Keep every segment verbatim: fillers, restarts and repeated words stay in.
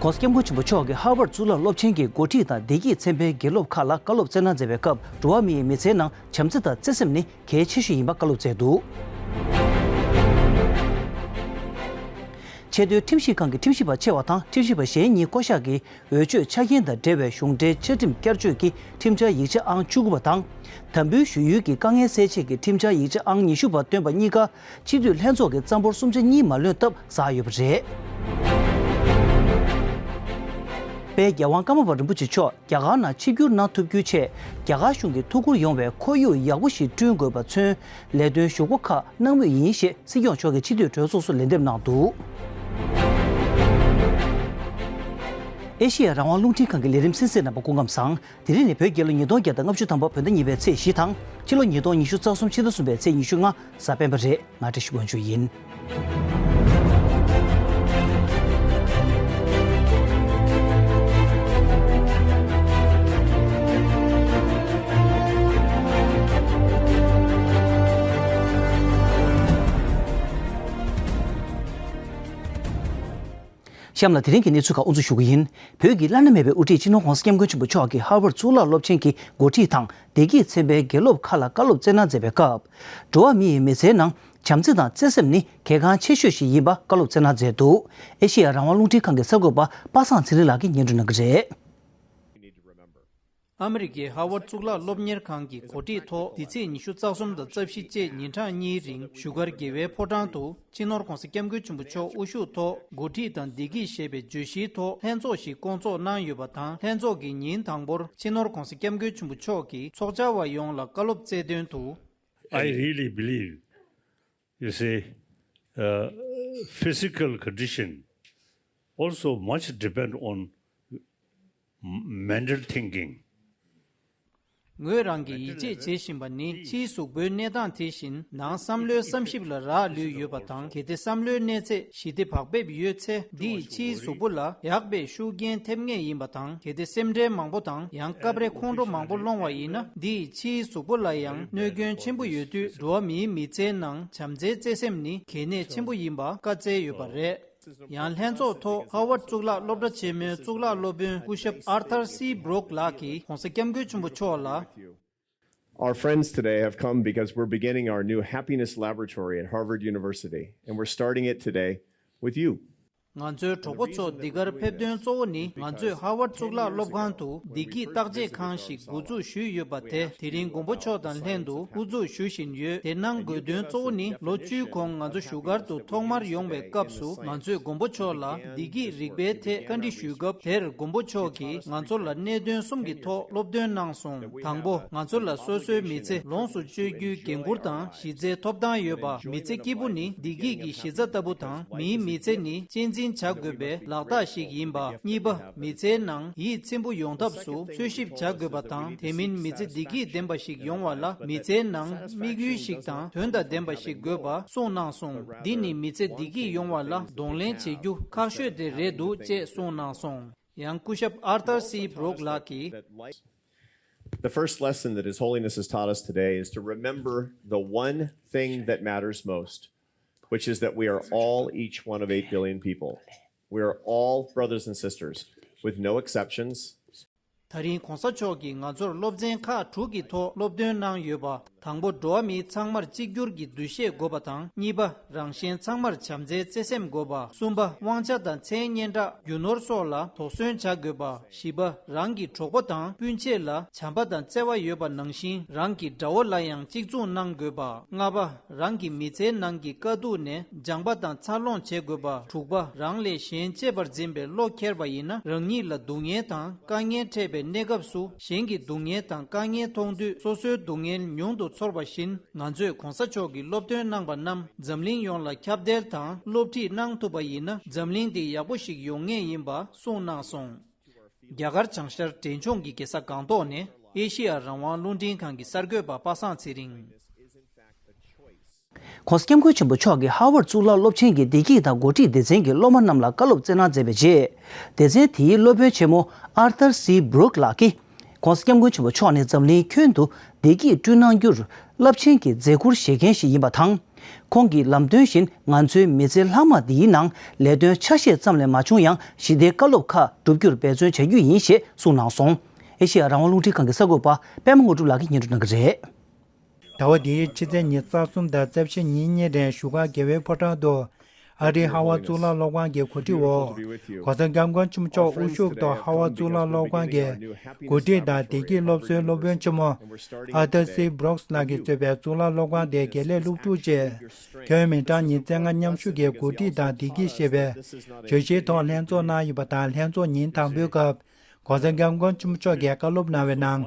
༸གོང་ས་༸སྐྱབས་མགོན་ཆེན་པོ་མཆོག་གིས་ཧར་ཝརཌ་གཙུག་ལག་སློབ་ཆེན་གྱི་འགོ་ཁྲིད་དང་བདེ་སྐྱིད་ཚན་པའི་དགེ་སློབ་ཁག་ལ་བཀའ་སློབ་སྩལ་གནང་མཛད་པའི་སྐབས། འགྲོ་བ་མིའི་མི་ཚེའི་ནང་བྱམས་བརྩེ་དང་བརྩེ་སེམས་ནི་གལ་ཆེ་ཤོས་ཡིན་པ་བཀའ་སློབ་སྩལ་འདུག་ཆེས་མཐོའི་ཁྲིམས་ཞིབ་ཁང་གི་ཁྲིམས་ཞིབ་པ་ཆེ་བ་དང་ཁྲིམས་ཞིབ་པ་གཞན་གཉིས་བསྐོ་གཞག་གིས་འོས་ཆོས་ཆ་རྐྱེན་དང་འབྲེལ་བའི་གཞུང་འབྲེལ་ཆ་ཁྲིམས་བསྐྱར་བཅོས་ཀྱི་ཁྲིམས་འཆར་ཡིག་ཆ་ཨང་བཅུ་དགུ་པ་དང་། དམ་འབུལ་ཞུ་ཡུལ་གྱི་དཀའ་ངལ་སེལ་ཆེད་ཀྱི་ཁྲིམས་འཆར་ཡིག་ཆ་ཨང་ཉི་ཤུ་པ་བཏོན་པ་གཉིས་ཀ་སྤྱི་འཐུས་ལྷན་ཚོགས་ཀྱི་རྩ་འབོར་གསུམ་ཆ་གཉིས་མ་ལོན་སྟབས་ཟག་ཡོད་པ་རེད། དཔལ་རྒྱལ་དབང་ཀརྨ་པ་རིན་པོ་ཆེ་མཆོག་རྒྱ་གར་ནང་ཆིབས་བསྒྱུར་གནང་ཐུབ་རྒྱུའི་ཆེད། རྒྱ་གར་གཞུང་གིས་ཐུགས་ཁུར་ཡོང་བའི་ཁོར་ཡུག་ཡག་པོ་ཞིག་བསྐྲུན་དགོས་པ་མཚོན། ལས་དོན་ཞུ་སྒོ་ཁག་གནང་མུས་ཡིན་ཞེས་སྲིད་སྐྱོང་མཆོག་གིས་སྤྱི་འཐུས་གྲོས་ཚོགས་སུ་ལན་འདེབས་གནང་འདུག་ཨེ་ཤེ་ཡ་རང་དབང་རླུང་འཕྲིན་ཁང་གི་ལས་རིམ་གསན་གཟིགས་གནང་བར་སྐུ་ཁམས་བཟང་། དེ་རིང་ནི་བོད་རྒྱལ་ལོ་ཉིས་སྟོང་བརྒྱ་དང་ལྔ་བཅུ་ཐམ་པ་བོད་ཟླ་གཉིས་པའི་ཚེས་བཞི་དང་། ཕྱི་ལོ་ཉིས་སྟོང་ཉི་ཤུ་རྩ་གསུམ་ཕྱི་ཟླ་གསུམ་པའི་ཚེས་ཉི་ཤུ་ལྔ་གཟའ་སྤེན་པ་རེད། ང་བཀྲ་ཤིས་དབང་ཕྱུག་ཡིན། གཤམ་ལ་དེ་རིང་གི་གནས་ཚུལ་ཁག་དབུ་འཛུགས་ཞུ་གི་ཡིན། བོད་ཀྱི་བླ་ན་མེད་པའི་དབུ་ཁྲིད་སྤྱི་ནོར་༸གོང་ས་༸སྐྱབས་མགོན་ཆེན་པོ་མཆོག་གིས་ཧར་ཝརཌ་གཙུག་ལག་སློབ་ཆེན་གྱི་འགོ་ཁྲིད་དང་བདེ་སྐྱིད་ཚན་པའི་དགེ་སློབ་ཁག་ལ་བཀའ་སློབ་སྩལ་གནང་མཛད་པའི་སྐབས། འགྲོ་བ་མི་ཡི་མི་ཚེའི་ནང་བྱམས་བརྩེ་དང་བརྩེ་སེམས་ནི་གལ་འགངས་ཆེ་ཤོས་ཤིག་ཡིན་པ་བཀའ་སློབ་སྩལ་གནང་མཛད་འདུག་ཨེ་ཤེ་ཡ་རང་དབང་རླུང་འཕྲིན་ཁང་གི་གསར་འགོད་པ་པ་སངས་ཚེ་རིང་ལགས་ཀྱིས་སྙན་སྒྲོན་གནང་གི་རེད། ཨ་མི་རི་ཀའི་ཧར་ཝརཌ་གཙུག་ལག་སློབ་གཉེར་ཁང་གི་གོ་སྒྲིག་ཐོག་འདི་ཚེས་ཉི་ཤུ་རྩ་གསུམ་དང་རྩ་བཞི་བཅས་ཉིན་གྲངས་གཉིས་རིང་བཞུགས་སྒར་རྒྱལ་བའི་ཕོ་བྲང་དུ་སྤྱི་ནོར་༸གོང་ས་༸སྐྱབས་མགོན་ཆེན་པོ་མཆོག་དབུ་བཞུགས་ཐོག་འགོ་ཁྲིད་དང་བདེ་སྐྱིད་ཞེས་པའི་བརྗོད་གཞིའི་ཐོག་ལྷན་ཚོགས་ཤིག་བསྐོང་ཚོགས་གནང་ཡོད་པ་དང་། ལྷན་ཚོགས་ཀྱི་ཉིན་དང་པོར་སྤྱི་ནོར་༸གོང་ས་༸སྐྱབས་མགོན་ཆེན་པོ་མཆོག་གིས་ཚོགས་བཅར་བ་ཡོངས་ལ་བཀའ་སློབ་སྩལ་དོན་དུ། I really believe, you see, uh, physical condition also much depend on mental thinking. ངོས་རང་གིས་ཡིད་ཆེས་བྱེད་བཞིན་པ་ནི་ཕྱིའི་གཟུགས་པོའི་གནས་སྟངས་དེ་བཞིན་ནང་བསམ་བློའི་བསམ་ཞིབ་ལ་རག་ལུས་ཡོད་པ་དང་། གལ་ཏེ་བསམ་བློའི་གནས་ཚད་ཞི་བདེ་བག་ཕེབས་ཡོད་ཚེ་འདིས་ཕྱིའི་གཟུགས་པོ་ལ་ཡག་པའི་ཤུགས་རྐྱེན་ཐེབས་ངེས་ཡིན་པ་དང་། གལ་ཏེ་སེམས་ཁྲལ་མང་པོ་དང་ཡང་སྐབས་རེ་ཁོང་ཁྲོ་མང་པོ་སློང་བ་ཡིན་ན་འདིས་ཕྱིའི་གཟུགས་པོ་ལ་ཡང་གནོད་སྐྱོན་ཆེན་པོ་ཡོད་དུས། འགྲོ་བ་མིའི་མི་ཚེའི་ནང་བྱམས་བརྩེའི་བརྩེ་སེམས་ནི་གལ་གནད་ཆེན་པོ་ཡིན་པ་བཀའ་སྩལ་ཡོད་པ་རེད། ཡང་ལྷན་ཚོགས་ཐོག་ཧར་ཝརཌ་གཙུག་ལག་སློབ་གྲྭ་ཆེན་མོའི་གཙུག་ལག་སློབ་དཔོན་སྐུ་ཞབས་Arthur C Brock ལགས་ཀྱིས་༸གོང་ས་༸སྐྱབས་མགོན་ཆེན་པོ་མཆོག་ལ། Our friends today have come because we're beginning our new happiness laboratory at Harvard University, and we're starting it today with you. ང་ཚོའི་གྲོགས་པོ་ཚོ་འདི་གར་ཕེབས་དོན་གཙོ་བོ་ནི། ང་ཚོས་ཧར་ཝརཌ་གཙུག་ལག་སློབ་ཁང་དུ་བདེ་སྐྱིད་བརྟག་དཔྱད་ཁང་ཞིག་འགོ་འཛུགས་ཞུས་ཡོད་པ་དེ་དེ་རིང་མགོན་པོ་མཆོག་དང་ལྷན་དུ་དབུ་འཛུགས་ཞུ་བཞིན་ཡོད། དེ་གནང་དགོས་དོན་གཙོ་བོ་ནི། ལོ་བཅུའི་གོང་ང་ཚོ་བཞུགས་སྒར་དུ་ཐོག་མར་ཡོང་བའི་སྐབས་སུ། ང་ཚོས་མགོན་པོ་མཆོག་ལ་བདེ་སྐྱིད་རིག་པའི་ཐད་བཀའ་འདྲི་ཞུས་སྐབས། དེར་མགོན་པོ་མཆོག་གིས་ང་ཚོ་ལ་གནད་དོན་གསུམ་གྱི་ཐོག་སློབ་སྟོན་གནང་སོང་། དང་པོ། ང་ཚོ་ལ་སོ་སོའི་མི་ཚེ་ལོངས་སུ་སྤྱོད་རྒྱུའི་འགན་འཁུར་དང་གཞི་རྩའི་ཐོབ་ཐང་ཡོད་པ། མི་ཚེ་སྐྱིད་པོ་ནི་བདེ་སྐྱིད་ཀྱི་གཞི་རྩ་ལྟ་བུ་དང་། མིའི་མི་ཚེ་ནི་གཅེས་འཛིན་བྱ་དགོས་པའི་ལག་རྟགས་ཤིག་ཡིན་པ། གཉིས་པ། མི་ཚེའི་ནང་ཡིད་ཚིམ་པོ་ཡོང་ཐབས་སུ་འཚོལ་ཞིབ་བྱ་དགོས་པ་དང་། དེ་མིན་མི་ཚེ་བདེ་སྐྱིད་ལྡན་པ་ཞིག་ཡོང་བ་ལ་མི་ཚེའི་ནང་དམིགས་ཡུལ་ཞིག་དང་དོན་དང་ལྡན་པ་ཞིག་དགོས་པ་གསུངས་གནང་སོང་། འདི་ནི་མི་ཚེ་བདེ་སྐྱིད་ཡོང་བ་ལ་གདོང་ལེན་བྱེད་རྒྱུ་ཁག་ཤོས་དེ་རེད་འདུག་ཅེས་གསུངས་གནང་སོང་། ཡང་སྐུ་ཞབས་Arthur C Brock ལགས་ཀྱིས། The first lesson that His Holiness has taught us today is to remember the one thing that matters most, which is that we are all each one of eight billion people. We are all brothers and sisters, with no exceptions. ད་རིང་གོང་ས་མཆོག་གིས་ང་ཚོར་སློབ་ཚན་ཁག་དྲུག་གི་ཐོག་སློབ་སྟོན་གནང་ཡོད་པ། དང་པོ། འགྲོ་བ་མི་ཚང་མར་གཅིག་གྱུར་གྱི་འདུ་ཤེས་དགོས་པ་དང་། གཉིས་པ། རང་གཞན་ཚང་མར་བྱམས་བརྩེའི་བརྩེ་སེམས་དགོས་པ། གསུམ་པ། དབང་ཆ་དང་མཚན་སྙན་གྲགས། རྒྱུ་ནོར་སོགས་ལ་དོགས་ཟོན་བྱ་དགོས་པ། བཞི་པ། རང་གི་གྲོགས་པོ་དང་སྤུན་མཆེད་ལ་བྱམས་པ་དང་བརྩེ་བ་ཡོད་པ་ནང་བཞིན། རང་གི་དགྲ་བོ་ལ་ཡང་གཅིག་མཚུངས་གནང་དགོས་པ། ལྔ་པ། རང་གི་མི་ཚེའི་ནང་གི་དཀའ་སྡུག་ནས་སྦྱངས་པ་དང་འཚར་ལོངས་བྱེད་དགོས་པ། དྲུག་པ། རང་ལས་གཞན་གཅེས་པར་འཛིན་པའི་བློ་འཁྱེར་བ་ཡིན་ན། རང་ཉིད་ལ་སྡུག་བསྔལ་དང་དཀའ་ངལ་འཕྲད་པའི་གནས་སྐབས་སུ། གཞན་གྱི་སྡུག་བསྔལ་དང་དཀའ་ངལ་མཐོང་དུས། སོ་སོའི་སྡུག་བསྔལ་ཉུང་དུ་ཚོར་བ་བཞིན། ང་ཚོས་གོང་ས་མཆོག་གིས་སློབ་སྟོན་གནང་པ་རྣམས་འཛམ་གླིང་ཡོངས་ལ་ཁྱབ་གདལ་དང་སློབ་ཁྲིད་གནང་ཐུབ་པ་ཡིན་ན། འཛམ་གླིང་འདི་ཡག་པོ་ཞིག་ཡོང་ངེས་ཡིན་པ་གསུངས་གནང་སོང་། རྒྱ་གར་བྱང་ཤར་འབྲས་ལྗོངས་ཀྱི་རྒྱལ་ས་སྒང་ཏོག་ནས་ཨེ་ཤེ་ཡ་རང་དབང་རླུང་འཕྲིན་ཁང་གི་གསར་འགོད་པ་པ་སངས་ཚེ་རིང་། ༸གོང་ས་༸སྐྱབས་མགོན་ཆེན་པོ་མཆོག་གིས་ཧར་ཝརཌ་གཙུག་ལག་སློབ་ཆེན་གྱི་བདེ་སྐྱིད་དང་འགོ་ཁྲིད་སྡེ་ཚན་གྱི་སློབ་མ་རྣམས་ལ་བཀའ་སློབ་སྩལ་གནང་མཛད་པའི་རྗེས། སྡེ་ཚན་དེའི་སློབ་དཔོན་ཆེན་མོ་Arthur C Brock ལགས་ཀྱིས། ༸གོང་ས་༸སྐྱབས་མགོན་ཆེན་པོ་མཆོག་ནི་འཛམ་གླིང་ཁྱོན་དུ་བདེ་སྐྱིད་བསྐྲུན་གནང་རྒྱུར་ རླབས་ཆེན་གྱི་མཛད་ཁུར་བཞེས་མཁན་ཞིག་ཡིན་པ་དང་། ཁོང་གིས་ལམ་སྟོན་བཞིན་ང་ཚོའི་མི་ཚེ་ལྷག་མ་འདིའི་ནང་ལས་དོན་ཆ་ཤས་ཙམ་ལས་མ་བྱུང་ཡང་ཞི་བདེའི་བཀའ་སློབ་ཁག་བསྒྲུབ་རྒྱུར་འབད་བརྩོན་བྱ་རྒྱུ་ཡིན་ཞེས་གསུངས་གནང་སོང་། ཨེ་ཤེ་ཡ་རང་དབང་རླུང་འཕྲིན་ཁང་གི་གསར་འགོད་པ་པད་མ་དངོས་གྲུབ་ལགས་ཀྱིས་སྙན་སྒྲོན་གནང་གི་རེད། ཟླ་བ་འདིའི་ཕྱི་ཚེས་ཉི་ཤུ་རྩ་གསུམ་དང་རྩ་བཞི་ཉིན་གཉིས་རིང་བཞུགས་སྒར་རྒྱལ་བའི་ཕོ་བྲང་དུ། ཨ་རིའི་ཧ་ཝར་གཙུག་ལག་སློབ་ཁང་གི་གོ་སྒྲིག་འོག་གོང་ས་སྐྱབས་མགོན་ཆེན་པོ་མཆོག་དབུ་བཞུགས་ཐོག་ཧ་ཝར་གཙུག་ལག་སློབ་ཁང་གི་འགོ་ཁྲིད་དང་བདེ་སྐྱིད་སློབ་གསོའི་སློབ་དཔོན་ཆེན་མོ་ཨར་ཐར་སི་བྷྲོག་སི་ལགས་ཀྱིས་གཙོས་པའི་གཙུག་ལག་སློབ་ཁང་དེའི་དགེ་ལས་སློབ་ཕྲུག་བཅས་ཁྱོན་མི་གྲངས་ཉིས་བརྩེགས་ལྔ་མཉམ་ཞུགས་ཀྱིས་འགོ་ཁྲིད་དང་བདེ་སྐྱིད་ཞེས་པའི་བརྗོད་གཞིའི་ཐོག་ལྷན་ཚོགས་གནང་ཡོད་པ་དང་། ལྷན་ཚོགས་ཉིན་དང་པོའི་སྐབས། གོང་ས་སྐྱབས་མགོན་ཆེན་པོ་མཆོག་གིས་བཀའ་སློབ་གནང་བའི་ནང་།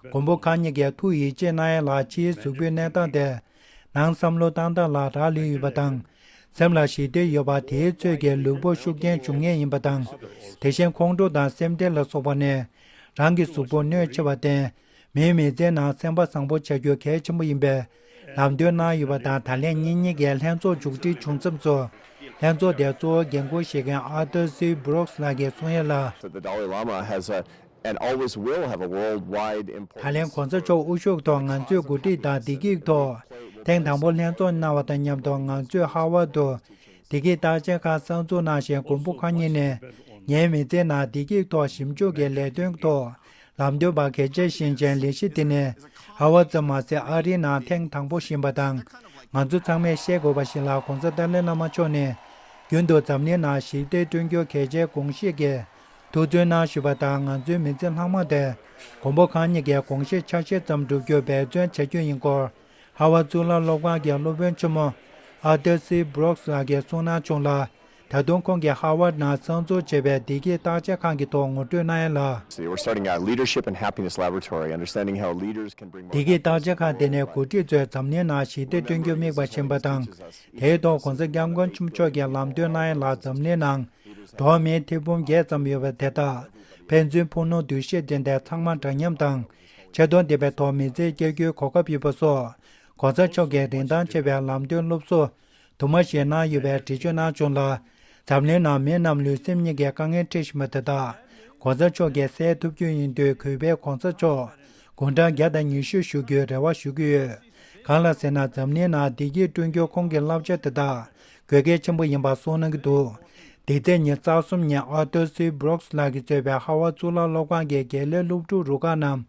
མགོན་པོ་གང་ཉིད་ཀྱི་ཐུགས་ཡིད་ཆེས་གནང་ཡས་ལ་ཕྱིའི་གཟུགས་པོའི་གནས་སྟངས་དེ་ནང་བསམ་བློ་བཏང་སྟངས་ལ་རག་ལུས་ཡོད་པ་དང་། སེམས་ལ་ཞི་བདེ་ཡོད་པ་དེའི་ཚོད་ཀྱིས་ལུས་པོ་ཤུགས་རྐྱེན་འབྱུང་ངེས་ཡིན་པ་དང་། དེ་བཞིན་ཁོང་ཁྲོ་དང་སེམས་ཁྲལ་ལ་སོགས་པ་ནས་རང་གི་གཟུགས་པོར་གནོད་ཆེ་བར་བརྟེན། མིའི་མི་ཚེའི་ནང་སེམས་པ་བཟང་པོ་བྱ་རྒྱུ་གལ་ཆེན་པོ་ཡིན་པའི་ལམ་སྟོན་གནང་ཡོད་པ་དང་། ད་ལན་གཉིས་གཉིས་ཀའི་ལྷན་ཚོགས་མཇུག་སྒྲིལ་བྱུང་མཚམས་སུ། ལྷན་ཚོགས་དེར་གཙོ་བོ་འགན་འཁུར་བཞེས་མཁན་ཨར་ཐར་སི་བྷྲོག་སི་ལགས་ཀྱིས་གསུང་ཡས་ལ། So the Dalai Lama has a, and always will have a worldwide importance. ད་ལན་གོང་ས་མཆོག་དབུ་བཞུགས་ཐོག་ང་ཚོས་འགོ་ཁྲིད་དང་བདེ་སྐྱིད་ཐོག་ཐེངས་དང་པོ་ལྷན་ཚོགས་གནང་བ་དང་མཉམ་དུ། ང་ཚོས་ཧ་ཝར་དུ་བདེ་སྐྱིད་བརྟག་དཔྱད་ཁང་གསར་འཛུགས་གནང་ཞིང་། མགོན་པོ་གང་ཉིད་ནས་ངའི་མི་ཚེའི་ནང་བདེ་སྐྱིད་ཐོག་ཞིབ་འཇུག་གི་ལས་དོན་ཐོག་ལམ་སྟོན་པ་གལ་ཆེར་བཞེངས་ཤིང་། ལས་གཞི་དེ་ནི་ཧ་ཝར་ཙམ་མ་ཟད། ཨ་རིའི་ནང་ཐེངས་དང་པོ་ཞིག་ཡིན་པ་དང་། ང་ཚོ་ཚང་མས་ཤེས་དགོས་པ་ཞིག་ལ། གོང་ས་ཏཱ་ལའི་བླ་མ་མཆོག་ནས་རྒྱུན་དུ་འཛམ་གླིང་ནང་ཞི་བདེ་བསྐྲུན་རྒྱུར་གལ་ཆེའི་དགོངས་བཞེས་ཀྱི་ཐུགས་བརྩོན་གནང་བཞིན་པ་དང་། ང་ཚོའི་མི་ཚེ་ལྷག་མ་དེ་མགོན་པོ་གང་ཉིད་ཀྱི་དགོངས་བཞེད་ཆ་ཤས་ཙམ་བསྒྲུབ་རྒྱུར་འབད་བརྩོན་བྱ་རྒྱུ་ཡིན་སྐོར། ཧ་ཝར་གཙུག་ལག་སློབ་ཁང་གི་སློབ་དཔོན་ཆེན་མོ་ཨར་ཐར་སི་བྷྲོག་སི་ལགས་ཀྱིས་གསུངས་གནང་བྱུང་ལ། ད་དུང་ཁོང་གིས་ཧ་ཝར་ནང་གསར་འཛུགས་བྱས་པའི་བདེ་སྐྱིད་བརྟག་དཔྱད་ཁང་གི་ཐོག་ངོ་སྤྲོད་གནང་ཡས་ལ། So we're starting a leadership and happiness laboratory, understanding how leaders can bring more. བདེ་སྐྱིད་བརྟག་དཔྱད་ཁང་དེ་ནས་འགོ་ཁྲིད་ཚོས་འཛམ་གླིང་ནང་ཞི་བདེ་བསྐྲུན་རྒྱུར་དམིགས་པ་བྱིན་པ་དང་། དེའི་ཐོག་གོང་ས་སྐྱབས་མགོན་ཆེན་པོ་མཆོག་གིས་ལམ་སྟོན་གནང་ཡས་ལ། འཛམ་གླིང་ནང་འགྲོ་བ་མིའི་ཐེར་འབུམ་བརྒྱད་ཙམ་ཡོད་པ་དེ་དག་ཕན་ཚུན་ཕུགས་ནུས་འདུ་ཤེས་ལྡན་ཏེ། ཚང་མ་འདྲ་མཉམ་དང་ཆེ་མཐོང་ལྡན་པའི་ཐོག་མི་ཚེ་བསྐྱལ་རྒྱུའི་གོ་སྐབས་ཡོད་པ་སོགས། གོང་ས་མཆོག་གིས་རིན་ཐང་ཆེ་བའི་ལམ་སྟོན་སློབ་གསོ་དུ་མ་ཞིག་གནང་ཡོད་པའི་འགྲེལ་བརྗོད་གནང་བྱུང་ལ། འཛམ་གླིང་ནང་མི་རྣམས་ལུས་སེམས་གཉིས་ཀྱི་དཀའ་ངལ་འཕྲད་བཞིན་པ་དེ་དག་གོང་ས་མཆོག་གིས་སེལ་ཐུབ་རྒྱུ་ཡིན་དུས། གུས་པས་གོང་ས་མཆོག་དགུང་གྲངས་བརྒྱ་དང་ཉི་ཤུ་བཞུགས་རྒྱུའི་རེ་བ་ཞུ་གི་ཡོད། གང་ལགས་ཟེར་ན། འཛམ་གླིང་ནང་བདེ་སྐྱིད་བསྐྲུན་རྒྱུར་ཁོང་གི་བསླབ་བྱ་དེ་དག་དགོས་གལ་ཆེན་པོ་ཡིན་པ་གསུངས་གནང་གི་འདུག། འདི་ཚེས་ཉི་ཤུ་རྩ་གསུམ་ཉིན་ཨར་ཐར་སི་བྷྲོག་སི་ལགས་ཀྱིས་གཙོས་པའི་ཧ་ཝར་གཙུག་ལག་སློབ་ཁང་གི་དགེ་ལས་སློབ་ཕྲུག་རུ་ཁག་རྣམས་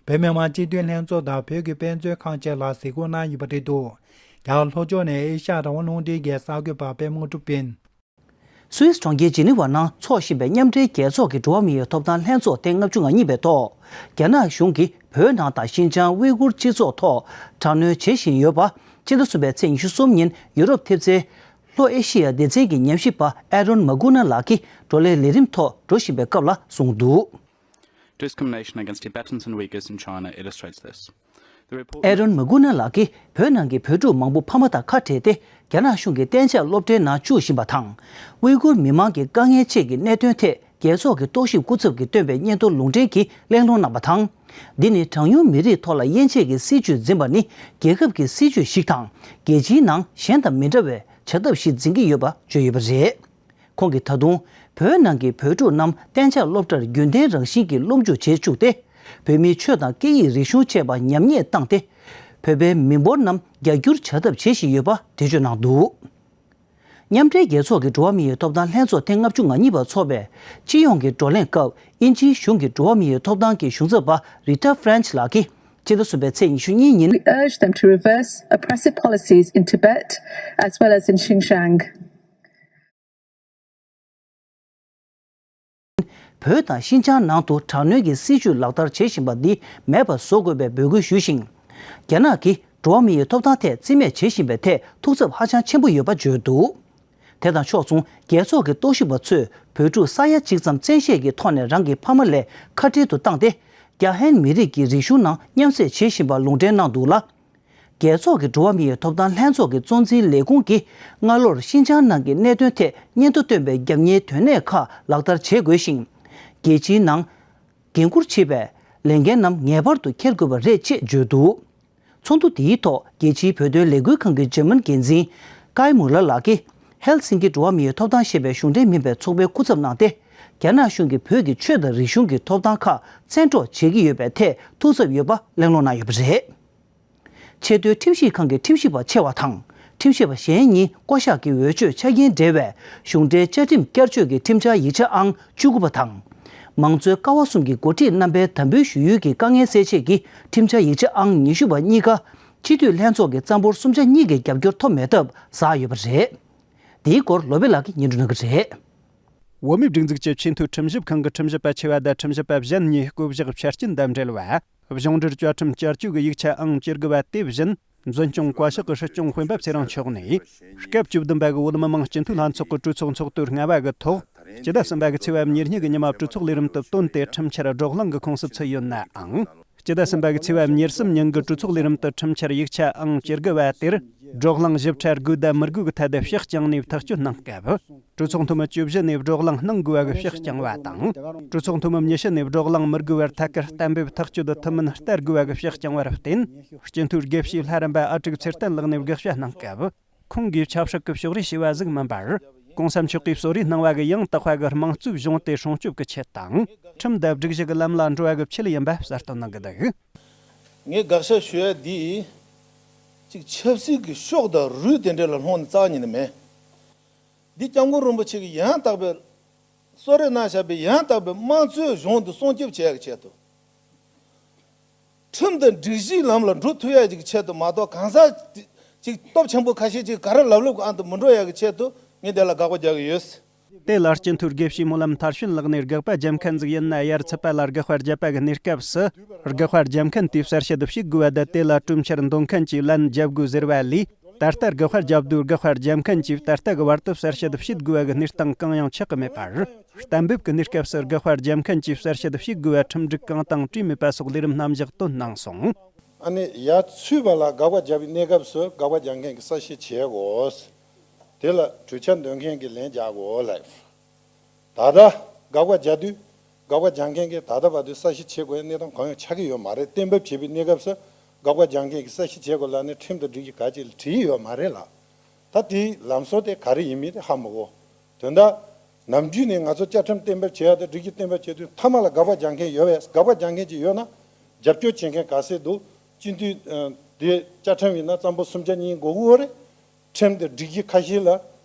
བོད་མི་མང་སྤྱི་འཐུས་ལྷན་ཚོགས་དང་བོད་ཀྱི་དཔེ་མཛོད་ཁང་བཅས་ལ་གཟིགས་སྐོར་གནང་ཡོད་པ་རེད་འདུག། རྒྱ་གར་ལྷོ་ཕྱོགས་ནས་ཨེ་ཤ་ཡ་རང་དབང་རླུང་འཕྲིན་གྱི་གསར་འགོད་པ་པད་མ་དངོས་གྲུབ་ཡིན། སུད་སི་གྲོང་ཁྱེར་ཇི་ནི་ཝ་ནང་འཚོགས་བཞིན་པའི་མཉམ་འབྲེལ་རྒྱལ་ཚོགས་ཀྱི་འགྲོ་བ་མིའི་ཐོབ་ཐང་ལྷན་ཚོགས་ཐེངས་ལྔ་བཅུ་ང་གཉིས་པའི་ཐོག། རྒྱ་ནག་གཞུང་གིས་བོད་ནང་དང་ཤིན་ཅང་ཝི་གུར་སྤྱི་ཚོགས་ཐོག་དྲག་གནོན་བྱེད་བཞིན་ཡོད་པ། སྤྱི་ཟླ་གསུམ་པའི་ཚེས་ཉི་ཤུ་གསུམ་ཉིན་ཡུ་རོབ་ཐེབས་རྩའི་ལྷོ་ཨེ་ཤི་ཡ་སྡེ་ཚན་གྱི་ཉམས་ཞིབ་པ་ཨ་རོན་མ་ཀུ་ན་ལགས་ཀྱིས་བགྲོ་གླེང་ལས་རིམ་ཐོག་འགྲོ་བཞིན་པའི་སྐབས་ལ་གསུངས་འདུག། Discrimination against Tibetans and Uyghurs in China illustrates this. The report ཨེ་རོན་མ་ཀུ་ན་ལགས་ཀྱིས་བོད་ནང་གི་བོད་ཕྲུག་མང་པོ་ཕ་མ་དང་ཁ་བྲལ་ཏེ། རྒྱ་ནག་གཞུང་གི་གཏན་འཇགས་སློབ་གྲྭའི་ནང་བཅུག་བཞིན་པ་དང་། ཝི་གུར་མི་མང་གི་དཀའ་ངལ་བཅས་ཀྱི་གནད་དོན་ཐད། རྒྱལ་ཚོགས་ཀྱི་རྟོག་ཞིབ་སྐུ་ཚབ་ཀྱིས་བཏོན་པའི་སྙན་ཐོ་ལུང་འདྲེན་གྱིས་གླེང་སློང་གནང་བ་དང་། འདི་ནི་གྲངས་ཉུང་མི་རིགས་ཐོག་ལ་དབྱེ་འབྱེད་ཀྱི་སྲིད་བྱུས་འཛིན་པ་ནི། རྒྱལ་ཁབ་ཀྱི་སྲིད་བྱུས་ཤིག་དང་། རྒྱལ་སྤྱིའི་ནང་གཞན་དང་མི་འདྲ་བའི་བྱ་ཐབས་ཤིག་འཛིན་གྱི་ཡོད་པ་བརྗོད་ཡོད་པ་རེད། ཁོང་གིས་ད་དུང་། བོད་ནང་གི་བོད་ཕྲུག་རྣམས་གཏན་འཇགས་སློབ་གྲྭར་རྒྱུན་ལྡན་རང་བཞིན་གྱི་སློབ་འཇུག་བྱེད་བཅུག་སྟེ། བོད་མིའི་ཆོས་དང་སྐད་ཡིག་རིག་གཞུང་བཅས་པ་ཉམས་ཉེས་བཏང་སྟེ། བོད་པའི་མི་འབོར་རྣམས་རྒྱ་སྒྱུར་བྱ་ཐབས་བྱེད་བཞིན་ཡོད་པ་འགྲེལ་བརྗོད་གནང་འདུག། མཉམ་འབྲེལ་རྒྱལ་ཚོགས་ཀྱི་འགྲོ་བ་མིའི་ཐོབ་ཐང་ལྷན་ཚོགས་ཐེངས་ལྔ་བཅུ་ང་གཉིས་པ་འཚོགས་པའི་སྤྱི་ཡོངས་ཀྱི་བགྲོ་གླེང་སྐབས། དབྱིན་ཇིའི་གཞུང་གི་འགྲོ་བ་མིའི་ཐོབ་ཐང་གི་གཞུང་ཚབ་པ་རི་ཏཱ་ཧྥ་རན་ཆི་ལགས་ཀྱིས། སྤྱི་ཟླ་གསུམ་པའི་ཚེས་ཉི་ཤུ་གཉིས་ཉིན། We urge them to reverse oppressive policies in Tibet as well as in Xinjiang. བོད་དང་ཤིན་ཅང་ནང་དུ་དྲག་གནོན་གྱི་སྲིད་བྱུས་ལག་བསྟར་བྱེད་བཞིན་པ་འདི་མེད་པ་བཟོ་དགོས་པའི་འབོད་སྐུལ་ཞུས་ཤིང་། རྒྱ་ནག་གིས་འགྲོ་བ་མིའི་ཐོབ་ཐང་ཐད་རྩིས་མེད་བྱེད་བཞིན་པའི་ཐད་ཐུགས་འཚབ་ཧ་ཅང་ཆེན་པོ་ཡོད་པ་བརྗོད་འདུག། དེ་དང་ཕྱོགས་མཚུངས། རྒྱལ་ཚོགས་ཀྱི་རྟོག་ཞིབ་པ་ཚོས་བོད་ཕྲུག་ས་ཡ་གཅིག་ཙམ་བཙན་ཤེད་ཀྱི་ཐོག་ནས་རང་གི་ཕ་མ་ལས་ཁ་བྲལ་དུ་བཏང་སྟེ། རྒྱ་ཧན་མི་རིགས་ཀྱི་རིག་གཞུང་ནང་མཉམ་བསྲེས་བྱེད་བཞིན་པ་ལུང་འདྲེན་གནང་འདུག་ལ། རྒྱལ་ཚོགས་ཀྱི་འགྲོ་བ་མིའི་ཐོབ་ཐང་ལྷན་ཚོགས་ཀྱི་གཙོ་འཛིན་ལས་ཁུངས་ཀྱིས་སྔ་ལོར་ཤིན་ཅང་ནང་གི་གནད་དོན་ཐད་སྙན་ཐོ་བཏོན་པའི་རྒྱབ་གཉེར་དོན་གནད་ཁག་ལག་བསྟར་བྱེད་དགོས་ཤིང་། རྒྱལ་སྤྱིའི་ནང་འགན་འཁུར་བྱེད་པའི་ལས་འགན་རྣམས་ངེས་པར་དུ་འཁྱེར་དགོས་པ་རེད་ཅེས་བརྗོད་འདུག། ཚོགས་འདུ་དེའི་ཐོག་རྒྱལ་སྤྱིའི་བོད་དོན་ལས་འགུལ་ཁང་གི་འཇར་མན་འགན་འཛིན་ཀའི་མུ་ལར་ལགས་ཀྱིས། ཧེལ་སིང་ཀི་འགྲོ་བ་མིའི་ཐོབ་ཐང་ཞེས་པའི་གཞུང་འབྲེལ་མིན་པའི་ཚོགས་པའི་སྐུ་ཚབ་གནང་སྟེ། རྒྱ་ནག་གཞུང་གིས་བོད་ཀྱི་ཆོས་དང་རིག་གཞུང་གི་ཐོབ་ཐང་ཁག་བཙན་འཕྲོག་བྱེད་ཀྱི་ཡོད་པའི་ཐད་ཐུགས་འཚབ་ཡོད་པ་གླེང་སློང་གནང་ཡོད་པ་རེད། ཆེས་མཐོའི་ཁྲིམས་ཞིབ་ཁང་གི་ཁྲིམས་ཞིབ་པ་ཆེ་བ་དང་། ཁྲིམས་ཞིབ་པ་གཞན་གཉིས་བསྐོ་གཞག་གི་འོས་ཆོས་ཆ་རྐྱེན་འབྲེལ་བའི་གཞུང་འབྲེལ་བཅའ་ཁྲིམས་བསྐྱར་བཅོས་ཀྱི་ཁྲིམས་འཆར་ཡིག་ཆ་ཨང་བཅུ་དགུ་པ་དང་། མང་གཙོའི་ཀ་བ་གསུམ་གྱི་འགོ་ཁྲིད་རྣམ་པའི་དམ་འབུལ་ཞུ་ཡུལ་གྱི་དཀའ་ངལ་སེལ་ཆེད་ཀྱི་ཁྲིམས་འཆར་ཡིག་ཆ་ཨང་ཉི་ཤུ་པ་གཉིས་ཀ་སྤྱི་འཐུས་ལྷན་ཚོགས་ཀྱི་རྩ་འབོར་གསུམ་ཆ་གཉིས་ཀྱི་རྒྱབ་སྐྱོར་ཐོབ་མེད་སྟབས་ཟགས་ཡོད་པ་རེད། འདིའི་སྐོར་ལོ་པི་ལགས་ཀྱིས་སྙན་སྒྲོན་གནང་གི་རེད། བོད་མིའི་སྒྲིག་འཛུགས་ཀྱི་ཆེས་མཐོའི་ཁྲིམས་ཞིབ་ཁང་གི་ཁྲིམས་ཞིབ་པ་ཆེ་བ་དང་ཁྲིམས་ཞིབ་པ་གཞན་གཉིས་བསྐོ་གཞག་ཆ་རྐྱེན་དང་འབྲེལ་བ། གཞུང་འབྲེལ་བཅའ་ཁྲིམས་བསྐྱར་བཅོས་ཀྱི་ཡིག་ཆ་ཨང་བཅུ་དགུ་པ་དེ་བཞིན། འཛིན་སྐྱོང་བཀའ་ཤག་གི་སྲིད་སྐྱོང་སྤེན་པ་ཚེ་རིང་མཆོག་ནས། སྐབས་བཅུ་བདུན་པ་གི་བོད་མི་མང་སྤྱི་འཐུས་ལྷན་ཚོགས་ཀྱི་གྲོས་ཚོགས་ཚོགས་དུས་ལྔ་པ་གི་ཐོག་སྤྱི་ཟླ་གསུམ་པ་གི་ཚེས་པ་ཉེར་གཉིས་ཀྱི་ཉི་མ་གྲོས་ཚོགས་ལས་རིམ་དུ་བཏོན་ཏེ་ཁྲིམས་འཆར་བགྲོ་གླེང་གི་ཁོངས་སུ་ཚུད་ཡོད་ནའང་། སྤྱི་ཟླ་གསུམ་པ་གི་ཚེས་པ་ཉེར་གསུམ་ཉིན་གྱི་གྲོས་ཚོགས་ལས་རིམ་དུ་ཁྲིམས་འཆར་ཡིག་ཆ་ཨང་བཅུ་དགུ་པ་དེར། བགྲོ་གླེང་ཞིབ་ཕྲ་དགོས་དང་མི་དགོས་ཀྱི་ཐད་དུ་ཕྱིར་བསྐྱངས་ནས་ཐག་གཅོད་གནང་སྐབས། གྲོས་ཚོགས་འཐུས་མི་བཅུ་བཞི་ནས་བགྲོ་གླེང་གནང་དགོས་པ་གི་ཕྱིར་བསྐྱངས་པ་དང་། གྲོས་ཚོགས་འཐུས་མི་ཉི་ཤུ་ནས་བགྲོ་གླེང་མི་དགོས་པར་ཐད་ཀར་གཏན་འབེབས་ཐག་གཅོད་དུ་ཐུན་མིན་བསྟར་དགོས་པ་གི་ཕྱིར་བསྐྱངས་པར་བརྟེན། སྤྱི་འཐུས་དགེ་བཤེས་ལྷ་རམས་པ་ཨ་དྲུག་ཚེ་བརྟན་ལགས་ནས་དགག་བྱ་གནང་སྐབས། ཁོང་གིས་ཆབ་སྲིད་ཀྱི་ཕྱོགས་རིས་བྱས་པ་ཟིག་མིན་པར། གོང་ས་མཆོག་གིས་གསོ་རིག་སྣང་བ་གི་ཡང་དག་པ་གི་དམངས་གཙོའི་གཞུང་དེ་སྲུང་སྐྱོབ་ཀྱི་ཆེད་དང་། ཁྲིམས་དང་སྒྲིག་གཞི་གི་ལམ་ལ་འགྲོ་བ་གི་ཆེད་ཡིན་པ་གསལ་སྟོན་གནང་གི་འདུག། ངས་དགག་བྱ་ཞུ་ཡ་འདི། གཅིག་ཆབ་སྲིད་ཀྱི་ཕྱོགས་དང་རུས་དེ་འདྲ་ལ་ལྷུང་ནས་རྩ་བ་ཉིད་ནས་མེད། འདི་སྐྱབས་མགོན་རིན་པོ་ཆེ་གིས་ཡང་དག་པའི་གསོལ་རས་གནང་བཞག་པའི་ཡང་དག་པའི་དམངས་གཙོའི་གཞུང་འདི་སྲུང་སྐྱོབ་བྱེད་ཡག་གི་ཆེད་དུ། ཁྲིམས་དང་སྒྲིག་གཞིའི་ལམ་ལ་འགྲོ་ཐུབ་ཡག་ཅིག་གི་ཆེད་དུ་མ་གཏོགས། གང་ཟག་ཅིག་སྟོབས་ཆེན་པོ་ཁ་ཤས་ཅིག་ག་རེ་ལབ་ལབ་ཀྱི་ཨང་དུ་མི་འགྲོ་ཡག་གི་ཆེད་དུ་ངས་དེ་ལ་དགག་པ་རྒྱག་གི་ཡོད། དེ་ལ་སྤྱི་འཐུས་དགེ་བཤེས་སྨོན་ལམ་མཐར་ཕྱིན་ལགས་ནས་དགག་པ་རྒྱབ་མཁན་ཟིག་ཡིན་ན། ཡར་ཚུད་པ་ལ་དགག་པ་རྒྱབ་པ་གི་གནས་སྐབས་སུ། དགག་པ་རྒྱབ་མཁན་དེས་གསལ་བཤད་བྱེད་དགོས་པ་དང་། དེ་ལ་གྲོས་འཆར་འདོན་མཁན་གྱིས་ལན་རྒྱབ་དགོས་ཟེར་བ་ལས། ད་ལྟ་དགག་པ་རྒྱབ་དུས་དགག་པ་རྒྱབ་མཁན་གྱིས་ད་ལྟ་གི་བར་དུ་གསལ་བཤད་བྱེད་དགོས་པ་གི་གནས་སྟངས་གང་ཡང་ཆགས་ཀྱི་མེད་པར། གཏན་འབེབས་ཀྱི་གནས་སྐབས་སུ་དགག་པ་རྒྱབ་མཁན་གྱིས་གསལ་བཤད་བྱེད་དགོས་པ་ཁྲིམས་སྒྲིག་གང་དང་བྲིས་མེད་པ་སོགས་ལས་རིམ་རྣམ་གཞག་བཏོན་གནང་སོང་། ཨ་ནི་ཡར་ཚུད་པ་ལ་དགག་པ་རྒྱབ་པའི་གནས་སྐབས་སུ་དགག་པ་རྒྱག་མཁན་གྱིས་གསལ་བཤད་བྱེད་དགོས། དེ་ལ་གྲོས་འཆར་འདོན་མཁན་གྱིས་ལན་རྒྱག་དགོས་ལབ། ད་ལྟ་དགག་པ་རྒྱག་དུས་དགག་པ་རྒྱག་མཁན་གྱིས་ད་ལྟ་བར་དུ་གསལ་བཤད་བྱེད་དགོས་པའི་གནས་སྟངས་གང་ཡང་ཆགས་ཀྱི་ཡོད་མ་རེད། གཏན་འབེབས་བྱེད་པའི་གནས་སྐབས་སུ་དགག་པ་རྒྱག་མཁན་གྱིས་གསལ་བཤད་བྱེད་དགོས་ལབ་ནས་ཁྲིམས་དང་སྒྲིག་གཞི་ག་ཅིག་ལ་བྲིས་ཡོད་མ་རེད་ལ། ད་དེའི་ལམ་སྲོལ་དེ་ག་རེ་ཡིན་མིན་དེ་ཧ་མ་གོ། དོན་དག་ནམ་རྒྱུན་ནས་ང་ཚོ་བཅའ་ཁྲིམས་གཏན་འབེབས་བྱེད་ཡ་དང་སྒྲིག་གཞི་གཏན་འབེབས་བྱེད་དུས་མཐའ་མ་ལ་དགག་པ་རྒྱག་མཁན་ཡོད་པས། དགག་པ་རྒྱག་མཁན་ཅིག་ཡོད་ན་རྒྱབ་སྐྱོར་བྱེད་མཁན་ག་ཚད་འདུག། སྤྱི་འཐུས་ཨ་དེ་བཅའ་ཁྲིམས་ཡིན་ན་རྩ་འབོར་གསུམ་ཆ་གཉིས་དགོས་ཀྱི་ཡོད་རེད། ཁྲིམས་དང་སྒྲིག་གཞི་ཁ་ཤས་ལ་